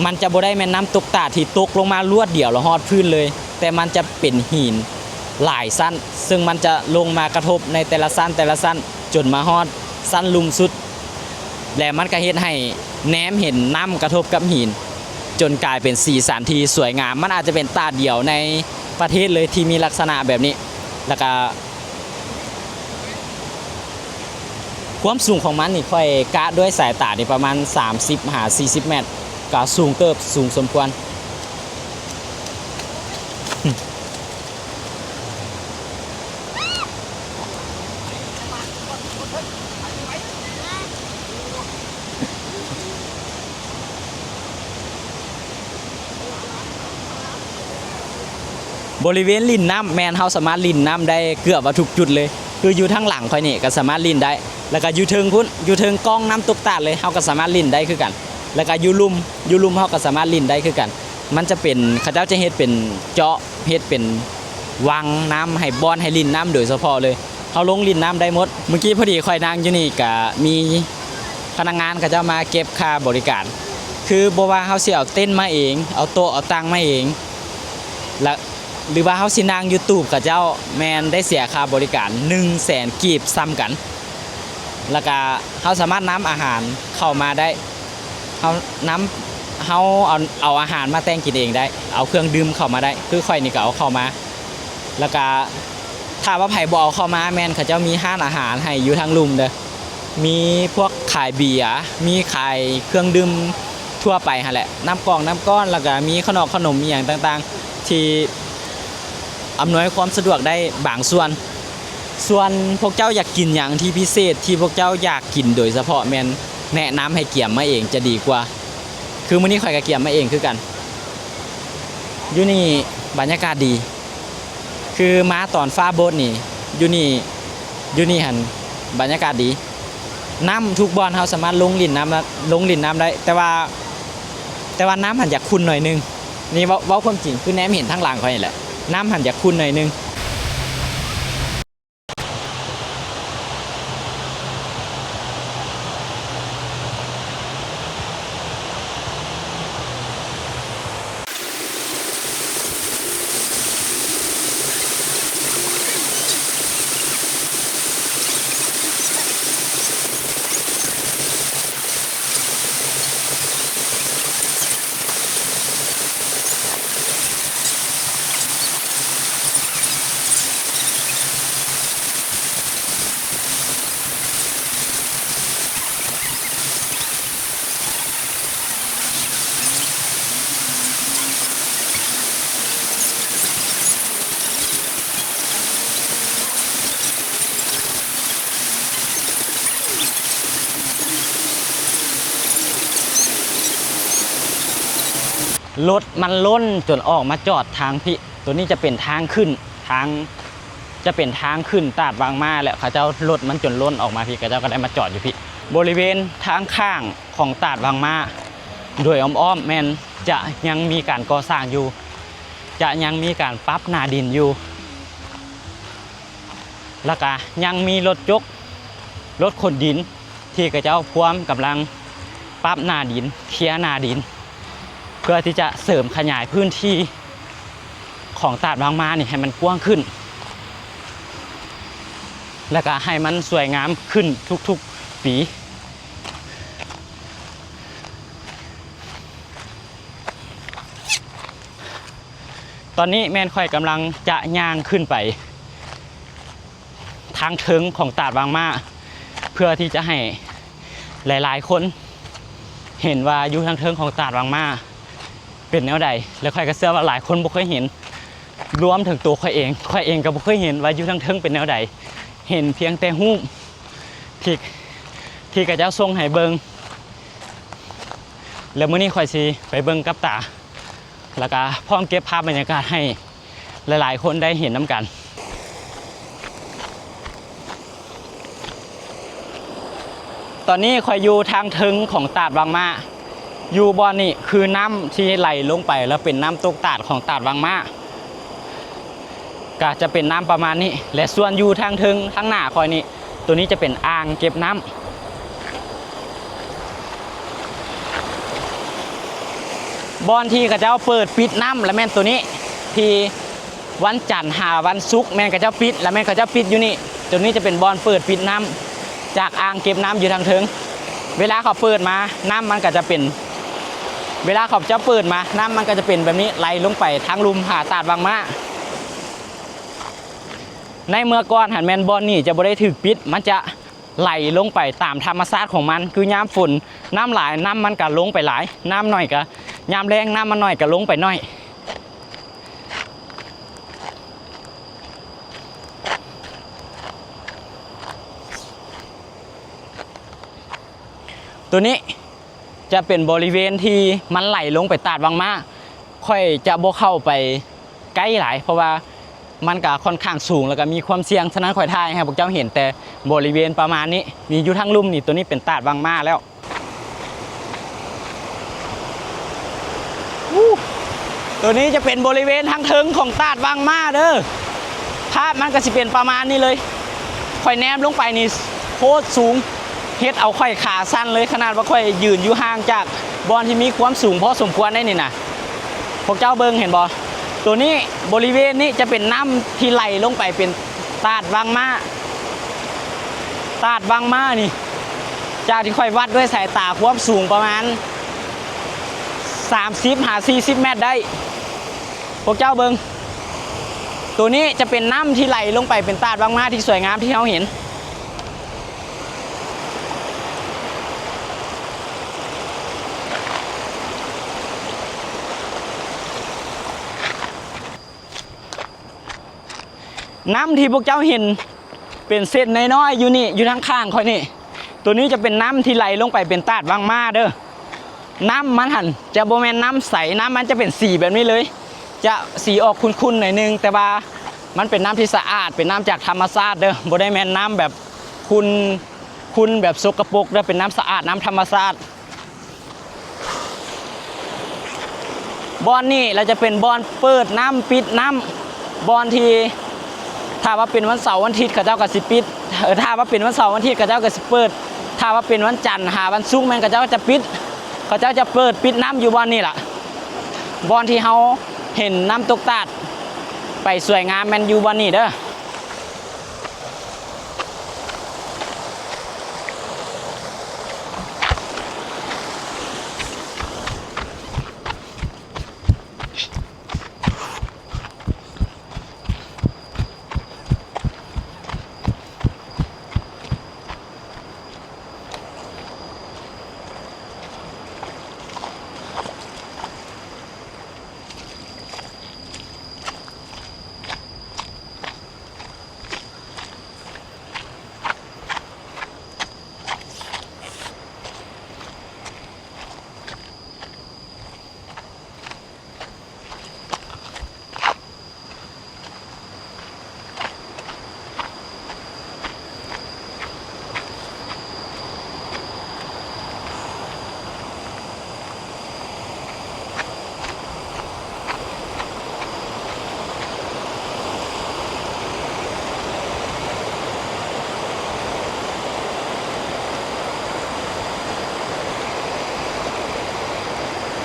ມັນຈະບໍ່ໄດ້ແມ່ນນ້ຳຕົກຕາດທີ່ຕົກລົງມາລວດດຽວແລ້ວຮອດພື້ນເລີຍ, ແຕ່ມັນຈະເປັນຫີນຫຼາຍຊັ້ນ ເຊິ່ງມັນຈະລົງມາກະທົບໃນແຕ່ລະຊັ້ນ ແຕ່ລະຊັ້ນ ຈົນມາຮອດຊັ້ນລຸ່ມສຸດ ແລະ ມັນກະເຮັດໃຫ້ແນມເຫັນນ້ຳກະທົບກັບຫີນ ຈົນກາຍເປັນສີສັນທີ່ສວຍງາມ. ມັນອາດຈະເປັນຕາດດຽວໃນປະເທດເລີຍທີ່ມີລັກສະນະແບບນີ້. ແລ້ວກະຄວາມສູງຂອງມັນນີ້ ຂ້ອຍກະດ້ວຍສາຍຕານີ້ປະມານສາມສິບຫາສີ່ສິບແມັດ, ກະສູງເຕີບ, ສູງສົມຄວນ. ບໍລິເວນຫຼິ້ນນ້ຳ ແມ່ນເຮົາສາມາດຫຼິ້ນນ້ຳໄດ້ເກືອບວ່າທຸກຈຸດເລີຍ, ຄືຢູ່ທາງຫຼັງຂ້ອຍນີ້ກະສາມາດຫຼິ້ນໄດ້, ແລ້ວກະຢູ່ເທິງພຸ້ນ ຢູ່ເທິງກ້ອງນ້ຳຕົກຕາດເລີຍ ເຮົາກະສາມາດຫຼິ້ນໄດ້ຄືກັນ, ແລ້ວກະຢູ່ລຸ່ມ ຢູ່ລຸ່ມເຮົາກະສາມາດຫຼິ້ນໄດ້ຄືກັນ. ມັນຈະເປັນ ເຂົາເຈົ້າຈະເຮັດເປັນເຈາະ ເຮັດເປັນວັງນ້ຳໃຫ້ ບ່ອນໃຫ້ຫຼິ້ນນ້ຳໂດຍສະເພາະເລີຍ. ເຮົາລົງຫຼິ້ນນ້ຳໄດ້ໝົດ. ມື້ກີ້ພໍດີຂ້ອຍນັ່ງຢູ່ນີ້ກະມີພະນັກງານເຂົາເຈົ້າມາເກັບຄ່າບໍລິການ. ຄືບໍ່ວ່າເຮົາຊິເອົາເຕັນມາເອງ, ເອົາໂຕະເອົາຕັ່ງມາເອງ ລະ ຫຼືວ່າເຮົາຊິນັ່ງຢູ່ຕູບເຂົາເຈົ້າ ແມ່ນໄດ້ເສຍຄ່າບໍລິການໜຶ່ງແສນກີບສ່ຳກັນ. ລະກະເຮົາສາມາດນຳອາຫານເຂົ້າມາໄດ້. ເຮົານຳ ເຮົາເອົາ ເອົາອາຫານມາແຕ່ງກິນເອງໄດ້, ເອົາເຄື່ອງດື່ມເຂົ້າມາໄດ້, ຄືຂ້ອຍນີ້ກະເອົາເຂົ້າມາ. ລະກະຖ້າວ່າໃຜບໍ່ເອົາເຂົ້າມາ ແມ່ນເຂົາເຈົ້າມີຮ້ານອາຫານໃຫ້ຢູ່ທາງລຸ່ມເດີ້, ມີພວກຂາຍເບຍ, ມີຂາຍເຄື່ອງດື່ມ ທົ່ວໄປຫັ້ນແຫຼະ, ນ້ຳກອງນ້ຳກ້ອນ ແລ້ວກະມີຂະໜອກຂະໜົມອີ່ຫຍັງຕ່າງໆ ທີ່ອຳນວຍຄວາມສະດວກໄດ້ບາງສ່ວນ. ສ່ວນພວກເຈົ້າຢາກກິນຫຍັງທີ່ພິເສດ ທີ່ພວກເຈົ້າຢາກກິນໂດຍສະເພາະ ແມ່ນແນະນຳໃຫ້ກຽມມາເອງຈະດີກວ່າ. ຄືມື້ນີ້ຂ້ອຍກະກຽມມາເອງຄືກັນ. ຢູ່ນີ້ບັນຍາກາດດີ. ຄືມາຕອນຟ້າໂບດນີ້ ຢູ່ນີ້ ຢູ່ນີ້ຫັ້ນບັນຍາກາດດີ. ນ້ຳທຸກບ່ອນເຮົາສາມາດລົງຫຼິ້ນນ້ຳ ລົງຫຼິ້ນນ້ຳໄດ້ ແຕ່ວ່າ ແຕ່ວ່ານ້ຳຫັ້ນຢາກຂຸ່ນໜ້ອຍໜຶ່ງ. ນີ້ເວົ້າ ເວົ້າຄວາມຈິງ ຄືແນມເຫັນທາງຫຼັງຂ້ອຍນີ້ແຫຼະ ນ້ຳຫັ້ນຢາກຂຸ່ນໜ້ອຍໜຶ່ງ. ລົດມັນລົ້ນຈົນອອກມາຈອດທາງພີ້. ໂຕນີ້ຈະເປັນທາງຂຶ້ນ ທາງ ຈະເປັນທາງຂຶ້ນຕາດວັງມ້າ ແລະ ເຂົາເຈົ້າລົດມັນຈົນລົ້ນອອກມາພີ້ ເຂົາເຈົ້າກໍໄດ້ມາຈອດຢູ່ພີ້. ບໍລິເວນທາງຂ້າງຂອງຕາດວັງມ້າ ໂດຍອ້ອມໆ ແມ່ນຈະຍັງມີການກໍ່ສ້າງຢູ່ ຈະຍັງມີການປັບໜ້າດິນຢູ່ ແລ້ວກະຍັງມີລົດຈົກ ລົດຂົນດິນ ທີ່ເຂົາເຈົ້າພວມກຳລັງປັບໜ້າດິນ ເຄຍໜ້າດິນ ເພື່ອທີ່ຈະເສີມຂະຫຍາຍພື້ນທີ່ຂອງຕາດວັງມ້ານີ້ໃຫ້ມັນກວ້າງຂຶ້ນ ແລ້ວກະໃຫ້ມັນສວຍງາມຂຶ້ນທຸກໆປີ. ຕອນນີ້ແມ່ນຂ້ອຍກຳລັງຈະຍ່າງຂຶ້ນໄປທາງເທິງຂອງຕາດວັງມ້າ ເພື່ອທີ່ຈະໃຫ້ຫຼາຍໆຄົນເຫັນວ່າຢູ່ທາງເທິງຂອງຕາດວັງມ້າເປັນແນວໃດ ແລະ ຂ້ອຍກໍເຊື່ອວ່າຫຼາຍຄົນບໍ່ເຄີຍເຫັນ ລວມເຖິງໂຕຂ້ອຍເອງ ຂ້ອຍເອງກໍບໍ່ເຄີຍເຫັນວ່າຢູ່ທາງເທິງເປັນແນວໃດ ເຫັນພຽງແຕ່ຮູບທີ່ ທີ່ເຂົາເຈົ້າສົ່ງໃຫ້ເບິ່ງ ແລ້ວມື້ນີ້ຂ້ອຍຊິໄປເບິ່ງກັບຕາ ແລ້ວກະພ້ອມເກັບພາບບັນຍາກາດໃຫ້ຫຼາຍໆຄົນໄດ້ເຫັນນຳກັນ. ຕອນນີ້ຂ້ອຍຢູ່ທາງເທິງຂອງຕາດວັງມ້າ ຢູ່ບ່ອນນີ້ຄືນ້ຳທີ່ໄຫຼລົງໄປ ແລ້ວເປັນນ້ຳຕົກຕາດຂອງຕາດວັງມ້າ ກະຈະເປັນນ້ຳປະມານນີ້ ແລະ ສ່ວນຢູ່ທາງເທິງທາງໜ້າຂ້ອຍນີ້ ໂຕນີ້ຈະເປັນອ່າງເກັບນ້ຳ. ບ່ອນທີ່ເຂົາເຈົ້າເປີດປິດນ້ຳລະແມ່ນໂຕນີ້ ທີ່ວັນຈັນຫາວັນສຸກແມ່ນເຂົາເຈົ້າປິດ ລະແມ່ນເຂົາເຈົ້າປິດຢູ່ນີ້. ໂຕນີ້ຈະເປັນບ່ອນເປີດປິດນ້ຳຈາກອ່າງເກັບນ້ຳຢູ່ທາງເທິງ. ເວລາເຂົາເປີດມາ ນ້ຳມັນກໍຈະເປັນ ເວລາເຂົາເຈົ້າເປີດມາ ນ້ຳມັນກໍຈະເປັນແບບນີ້ ໄຫຼລົງໄປທາງລຸ່ມຫາຕາດວັງມ້າ. ໃນເມື່ອກ່ອນຫັ້ນແມ່ນບ່ອນນີ້ຈະບໍ່ໄດ້ຖືກປິດ ມັນຈະໄຫຼລົງໄປຕາມທຳມະຊາດຂອງມັນ ຄືຍາມຝົນນ້ຳຫຼາຍ ນ້ຳມັນກະລົງໄປຫຼາຍ ນ້ຳໜ້ອຍກະ ຍາມແລ້ງນ້ຳມັນໜ້ອຍກະລົງໄປໜ້ອຍ. ໂຕນີ້ຈະເປັນບໍລິເວນທີ່ມັນໄຫຼລົງໄປຕາດວັງມ້າ ຂ້ອຍຈະບໍ່ເຂົ້າໄປ ໃກ້ຫຼາຍ ເພາະວ່າມັນກະຂ້ອນຂ້າງສູງ ແລ້ວກະມີຄວາມສ່ຽງ. ສະນັ້ນຂ້ອຍຖ່າຍໃຫ້ພວກເຈົ້າເຫັນແຕ່ບໍລິເວນປະມານນີ້ ນີ້ຢູ່ທາງລຸ່ມນີ້ ໂຕນີ້ເປັນຕາດວັງມ້າແລ້ວ. ໂຕນີ້ຈະເປັນບໍລິເວນທາງເທິງຂອງຕາດວັງມ້າເດີ. ພາບມັນກະຊິເປັນປະມານນີ້ເລີຍ. ຂ້ອຍແນມລົງໄປນີ້ໂຄດສູງ ເຮັດເອົາຂ້ອຍຂາສັ່ນເລີຍ ຂະໜາດວ່າຂ້ອຍຢືນຢູ່ຫ່າງຈາກບ່ອນທີ່ມີຄວາມສູງພໍສົມຄວນໄດ໋ນີ້ນະ. ພວກເຈົ້າເບິ່ງເຫັນບໍ່? ໂຕນີ້ ບໍລິເວນນີ້ຈະເປັນນ້ຳທີ່ໄຫຼລົງໄປເປັນຕາດວັງມ້າ. ຕາດວັງມ້ານີ້ ຈາກທີ່ຂ້ອຍວັດດ້ວຍສາຍຕາຄວາມສູງປະມານສາມສິບຫາສີ່ສິບແມັດໄດ້. ພວກເຈົ້າເບິ່ງ ໂຕນີ້ຈະເປັນນ້ຳທີ່ໄຫຼລົງໄປເປັນຕາດວັງມ້າທີ່ສວຍງາມທີ່ເຮົາເຫັນ. ນ້ຳທີ່ພວກເຈົ້າເຫັນເປັນເສັ້ນນ້ອຍໆຢູ່ນີ້ ຢູ່ທາງຂ້າງຂ້ອຍນີ້ ໂຕນີ້ຈະເປັນນ້ຳທີ່ໄຫຼລົງໄປເປັນຕາດວັງມ້າເດີ້. ນ້ຳມັນຫັ້ນຈະບໍ່ແມ່ນນ້ຳໃສ, ນ້ຳມັນຈະເປັນສີແບບນີ້ເລີຍ, ຈະສີອອກຂຸ່ນໆໜ້ອຍໜຶ່ງ, ແຕ່ວ່າມັນເປັນນ້ຳທີ່ສະອາດ, ເປັນນ້ຳຈາກທຳມະຊາດເດີ້, ບໍ່ໄດ້ແມ່ນນ້ຳແບບຂຸ່ນ, ຂຸ່ນແບບສົກກະປົກເດີ້, ເປັນນ້ຳສະອາດ, ນ້ຳທຳມະຊາດ. ບ່ອນນີ້ລະຈະເປັນບ່ອນເປີດນ້ຳປິດນ້ຳ, ບ່ອນທີ່ຖ້າວ່າເປັນວັນເສົາວັນທິດເຂົາເຈົ້າກໍຊິປິດ, ເອີ ຖ້າວ່າເປັນວັນເສົາວັນທິດເຂົາເຈົ້າກໍຊິເປີດ, ຖ້າວ່າເປັນວັນຈັນຫາວັນສຸກແມ່ນເຂົາເຈົ້າຈະປິດ, ເຂົາເຈົ້າຈະເປີດປິດນ້ຳຢູ່ບ່ອນນີ້ລະ, ບ່ອນທີ່ເຮົາເຫັນນ້ຳຕົກຕາດໄປສວຍງາມແມ່ນຢູ່ບ່ອນນີ້ເດີ້.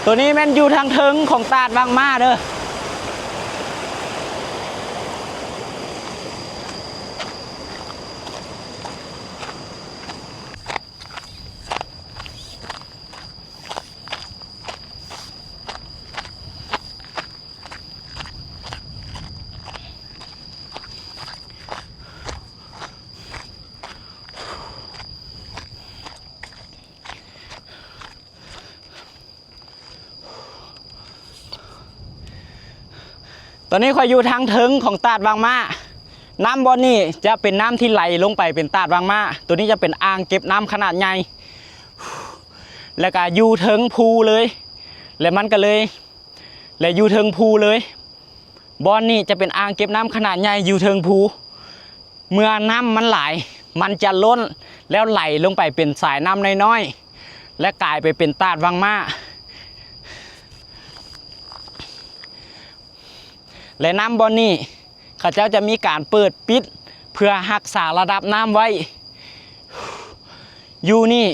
ໂຕນີ້ແມ່ນຢູ່ທາງເທິງຂອງຕາດວັງມ້າເດີ້. ຕອນນີ້ຂ້ອຍຢູ່ທາງເທິງຂອງຕາດວັງມ້າ. ນ້ຳບ່ອນນີ້ຈະເປັນນ້ຳທີ່ໄຫຼລົງໄປເປັນຕາດວັງມ້າ. ໂຕນີ້ຈະເປັນອ່າງເກັບນ້ຳຂະໜາດໃຫຍ່ ແລ້ວກະຢູ່ເທິງພູເລີຍ ແລະມັນກະເລີຍ ແລະຢູ່ເທິງພູເລີຍ. ບ່ອນນີ້ຈະເປັນອ່າງເກັບນ້ຳຂະໜາດໃຫຍ່ຢູ່ເທິງພູ. ເມື່ອນ້ຳມັນຫຼາຍ ມັນຈະລົ້ນ ແລ້ວໄຫຼລົງໄປເປັນສາຍນ້ຳນ້ອຍໆ ແລະກາຍໄປເປັນຕາດວັງມ້າ. ແລະນ້ຳບ່ອນນີ້ ເຂົາເຈົ້າຈະມີການເປີດປິດເພື່ອຮັກສາລະດັບນ້ຳໄວ້. ຢູ່ນີ້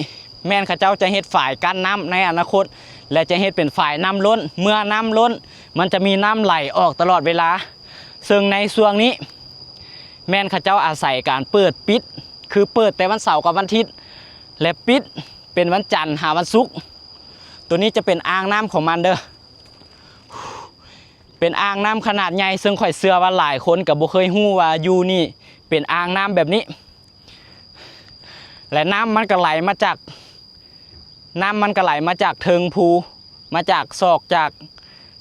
ແມ່ນເຂົາເຈົ້າຈະເຮັດຝາຍກັ້ນນ້ຳໃນອະນາຄົດ ແລະຈະເຮັດເປັນຝາຍນ້ຳລົ້ນ. ເມື່ອນ້ຳລົ້ນ ມັນຈະມີນ້ຳໄຫຼອອກຕະຫຼອດເວລາ. ເຊິ່ງໃນຊ່ວງນີ້ ແມ່ນເຂົາເຈົ້າອາໄສການເປີດປິດ ຄືເປີດແຕ່ວັນເສົາກັບວັນທິດ ແລະປິດເປັນວັນຈັນຫາວັນສຸກ. ໂຕນີ້ຈະເປັນອ່າງນ້ຳຂອງມັນເດີ້. ເປັນອ່າງນ້ຳຂະໜາດໃຫຍ່ ເຊິ່ງຂ້ອຍເຊື່ອວ່າຫຼາຍຄົນກໍບໍ່ເຄີຍຮູ້ວ່າຢູ່ນີ້ເປັນອ່າງນ້ຳແບບນີ້. ແລະນ້ຳມັນກໍໄຫຼມາຈາກ ນ້ຳມັນກໍໄຫຼມາຈາກເທິງພູ ມາຈາກຊອກ ຈາກ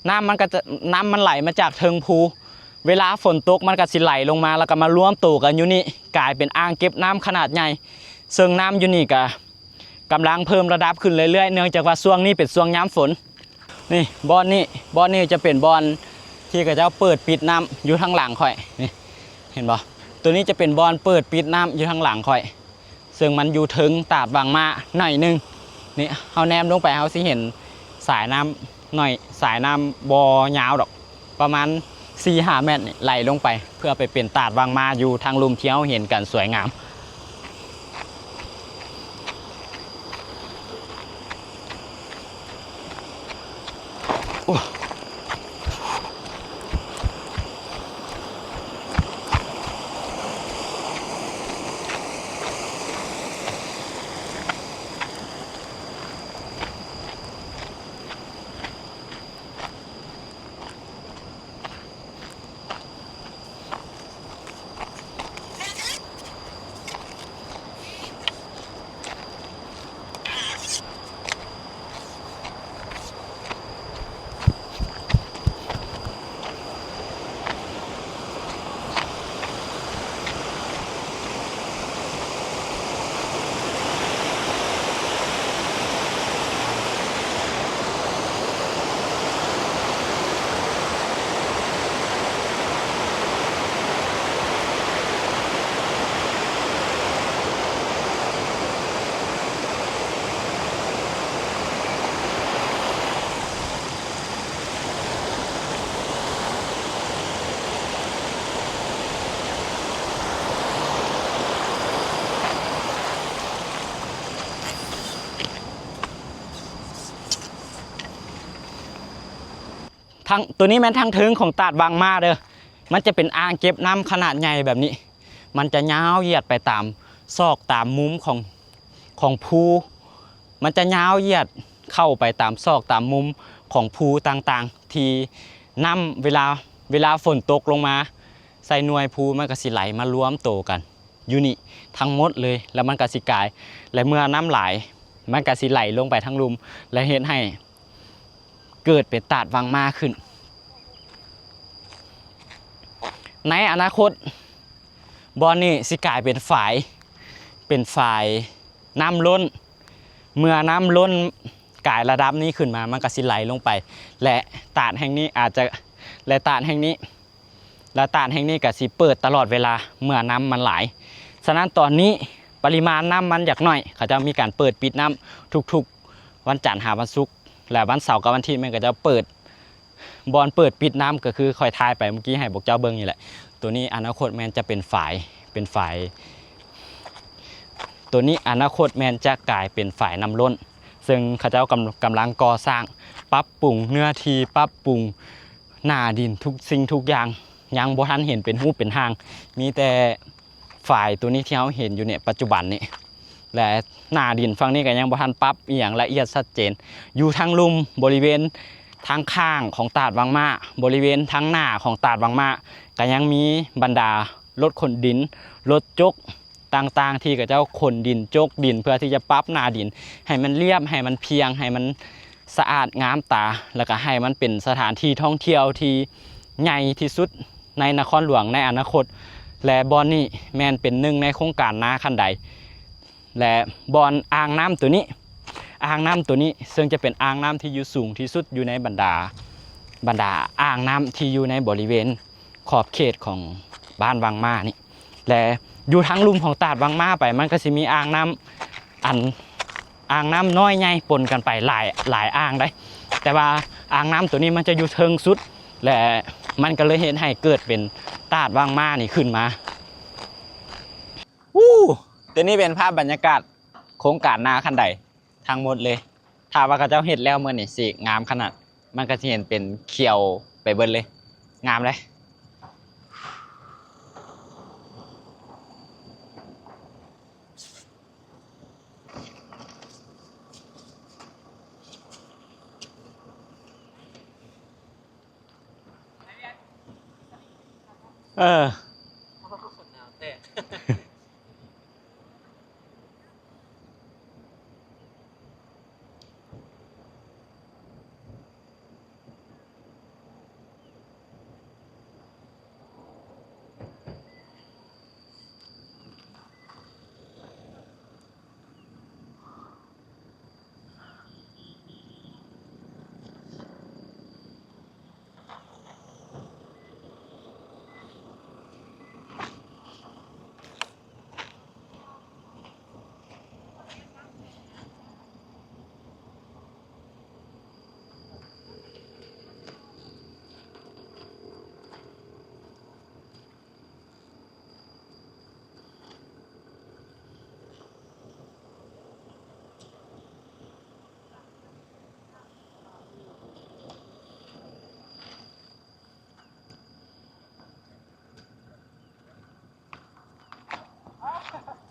ນ້ຳມັນກໍຈະ ນ້ຳມັນໄຫຼມາຈາກເທິງພູ. ເວລາຝົນຕົກມັນກໍຊິໄຫຼລົງມາ ແລ້ວກໍມາລວມໂຕກັນຢູ່ນີ້ ກາຍເປັນອ່າງເກັບນ້ຳຂະໜາດໃຫຍ່. ເຊິ່ງນ້ຳຢູ່ນີ້ກໍກຳລັງເພີ່ມລະດັບຂຶ້ນເລື້ອຍໆ ເນື່ອງຈາກວ່າຊ່ວງນີ້ເປັນຊ່ວງຍາມຝົນ. ນີ້ ບ່ອນນີ້ ບ່ອນນີ້ຈະເປັນບ່ອນທີ່ເຂົາເຈົ້າເປີດປິດນ້ຳ ຢູ່ທາງຫຼັງຂ້ອຍນີ້ ເຫັນບໍ່? ໂຕນີ້ຈະເປັນບ່ອນເປີດປິດນ້ຳ ຢູ່ທາງຫຼັງຂ້ອຍ. ເຊິ່ງມັນຢູ່ເທິງຕາດວັງມ້າໜ້ອຍໜຶ່ງ. ນີ້ ເຮົາແນມລົງໄປ ເຮົາຊິເຫັນສາຍນ້ຳໜ້ອຍ ສາຍນ້ຳບໍ່ຍາວດອກ ປະມານສີ່ຫ້າແມັດນີ້ ໄຫຼລົງໄປ ເພື່ອໄປເປັນຕາດວັງມ້າຢູ່ທາງລຸ່ມທີ່ເຮົາເຫັນກັນສວຍງາມ. ໂອ້. ທາງ ໂຕນີ້ແມ່ນທາງເທິງຂອງຕາດວັງມ້າເດີ. ມັນຈະເປັນອ່າງເກັບນ້ຳຂະໜາດໃຫຍ່ແບບນີ້. ມັນຈະຍາວຢຽດໄປຕາມຊອກຕາມມຸມຂອງ ຂອງພູ. ມັນຈະຍາວຢຽດເຂົ້າໄປຕາມຊອກຕາມມຸມຂອງພູຕ່າງໆ ທີ່ນ້ຳເວລາ ເວລາຝົນຕົກລົງມາໃສ່ໜ່ວຍພູ ມັນກໍຊິໄຫຼມາລວມໂຕກັນຢູ່ນີ້ທັງໝົດເລີຍ ແລ້ວມັນກໍຊິກາຍ ແລະ ເມື່ອນ້ຳຫຼາຍ ມັນກໍຊິໄຫຼລົງໄປທາງລຸ່ມ ແລະ ເຮັດໃຫ້ເກີດເປັນຕາດວັງມ້າຂຶ້ນ. ໃນອະນາຄົດ ບ່ອນນີ້ຊິກາຍເປັນຝາຍ ເປັນຝາຍນ້ຳລົ້ນ. ເມື່ອນ້ຳລົ້ນກາຍລະດັບນີ້ຂຶ້ນມາ ມັນກໍຊິໄຫຼລົງໄປ ແລະ ຕາດແຫ່ງນີ້ອາດຈະ ແລະ ຕາດແຫ່ງນີ້ ແລະ ຕາດແຫ່ງນີ້ກໍຊິເປີດຕະຫຼອດເວລາເມື່ອນ້ຳມັນຫຼາຍ. ສະນັ້ນຕອນນີ້ປະລິມານນ້ຳມັນຢາກໜ້ອຍ ເຂົາເຈົ້າມີການເປີດປິດນ້ຳທຸກໆວັນຈັນຫາວັນສຸກ ແລະ ວັນເສົາກັບວັນອາທິດແມ່ນເຂົາເຈົ້າເປີດ ບ່ອນເປີດປິດນ້ຳກໍຄືຂ້ອຍຖ່າຍໄປເມື່ອກີ້ໃຫ້ພວກເຈົ້າເບິ່ງນີ້ແຫຼະ. ໂຕນີ້ອະນາຄົດແມ່ນຈະເປັນຝາຍ ເປັນຝາຍ ໂຕນີ້ອະນາຄົດແມ່ນຈະກາຍເປັນຝາຍນ້ຳລົ້ນ ເຊິ່ງເຂົາເຈົ້າກຳ ກຳລັງກໍ່ສ້າງ ປັບປຸງເນື້ອທີ່ ປັບປຸງໜ້າດິນ ທຸກສິ່ງທຸກຢ່າງ ຍັງບໍ່ທັນເຫັນເປັນຮູບເປັນຮ່າງ ມີແຕ່ ຝາຍໂຕນີ້ທີ່ເຮົາເຫັນຢູ່ນີ້ປັດຈຸບັນນີ້ ແລະ ໜ້າດິນຝັ່ງນີ້ກໍຍັງບໍ່ທັນປັບອີ່ຫຍັງລະອຽດຊັດເຈນ. ຢູ່ທາງລຸ່ມບໍລິເວນທາງຂ້າງຂອງຕາດວັງມ້າ ບໍລິເວນທາງໜ້າຂອງຕາດວັງມ້າ ກໍຍັງມີບັນດາລົດຂົນດິນ ລົດຈົກຕ່າງໆ ທີ່ເຂົາເຈົ້າຂົນດິນ ຈົກດິນ ເພື່ອທີ່ຈະປັບໜ້າດິນໃຫ້ມັນລຽບ ໃຫ້ມັນພຽງ ໃຫ້ມັນ ສະອາດງາມຕາ ແລ້ວກໍໃຫ້ມັນເປັນສະຖານທີ່ທ່ອງທ່ຽວທີ່ໃຫຍ່ທີ່ສຸດໃນນະຄອນຫຼວງໃນອະນາຄົດ ແລະ ບ່ອນນີ້ແມ່ນເປັນໜຶ່ງໃນໂຄງການນາຄັນໄດ ແລະ ບ່ອນອ່າງນ້ຳໂຕນີ້ ອ່າງນ້ຳໂຕນີ້ເຊິ່ງຈະເປັນອ່າງນ້ຳທີ່ຢູ່ສູງທີ່ສຸດຢູ່ໃນບັນດາ ບັນດາອ່າງນ້ຳທີ່ຢູ່ໃນບໍລິເວນ ຂອບເຂດຂອງບ້ານວັງມ້ານີ້ ແລະ ຢູ່ທາງລຸ່ມຂອງຕາດວັງມ້າໄປ ມັນກໍຊິມີອ່າງນ້ຳ ອັນ ອ່າງນ້ຳນ້ອຍໃຫຍ່ປົນກັນໄປຫຼາຍ ຫຼາຍອ່າງໄດ໋ ແຕ່ວ່າອ່າງນ້ຳໂຕນີ້ມັນຈະຢູ່ເທິງສຸດ ແລະ ມັນກໍເລີຍເຮັດໃຫ້ເກີດເປັນຕາດວັງມ້ານີ້ຂຶ້ນມາ. ວູ້ ໂຕນີ້ເປັນພາບບັນຍາກາດໂຄງການນາຄັນໄດ ທັງໝົດເລີຍ. ຖ້າວ່າເຂົາເຈົ້າເຮັດແລ້ວມື້ນີ້ຊິງາມຂະໜາດ ມັນກໍຊິເຫັນເປັນຂຽວໄປເບິດເລີຍ ງາມເດ້. ເອີ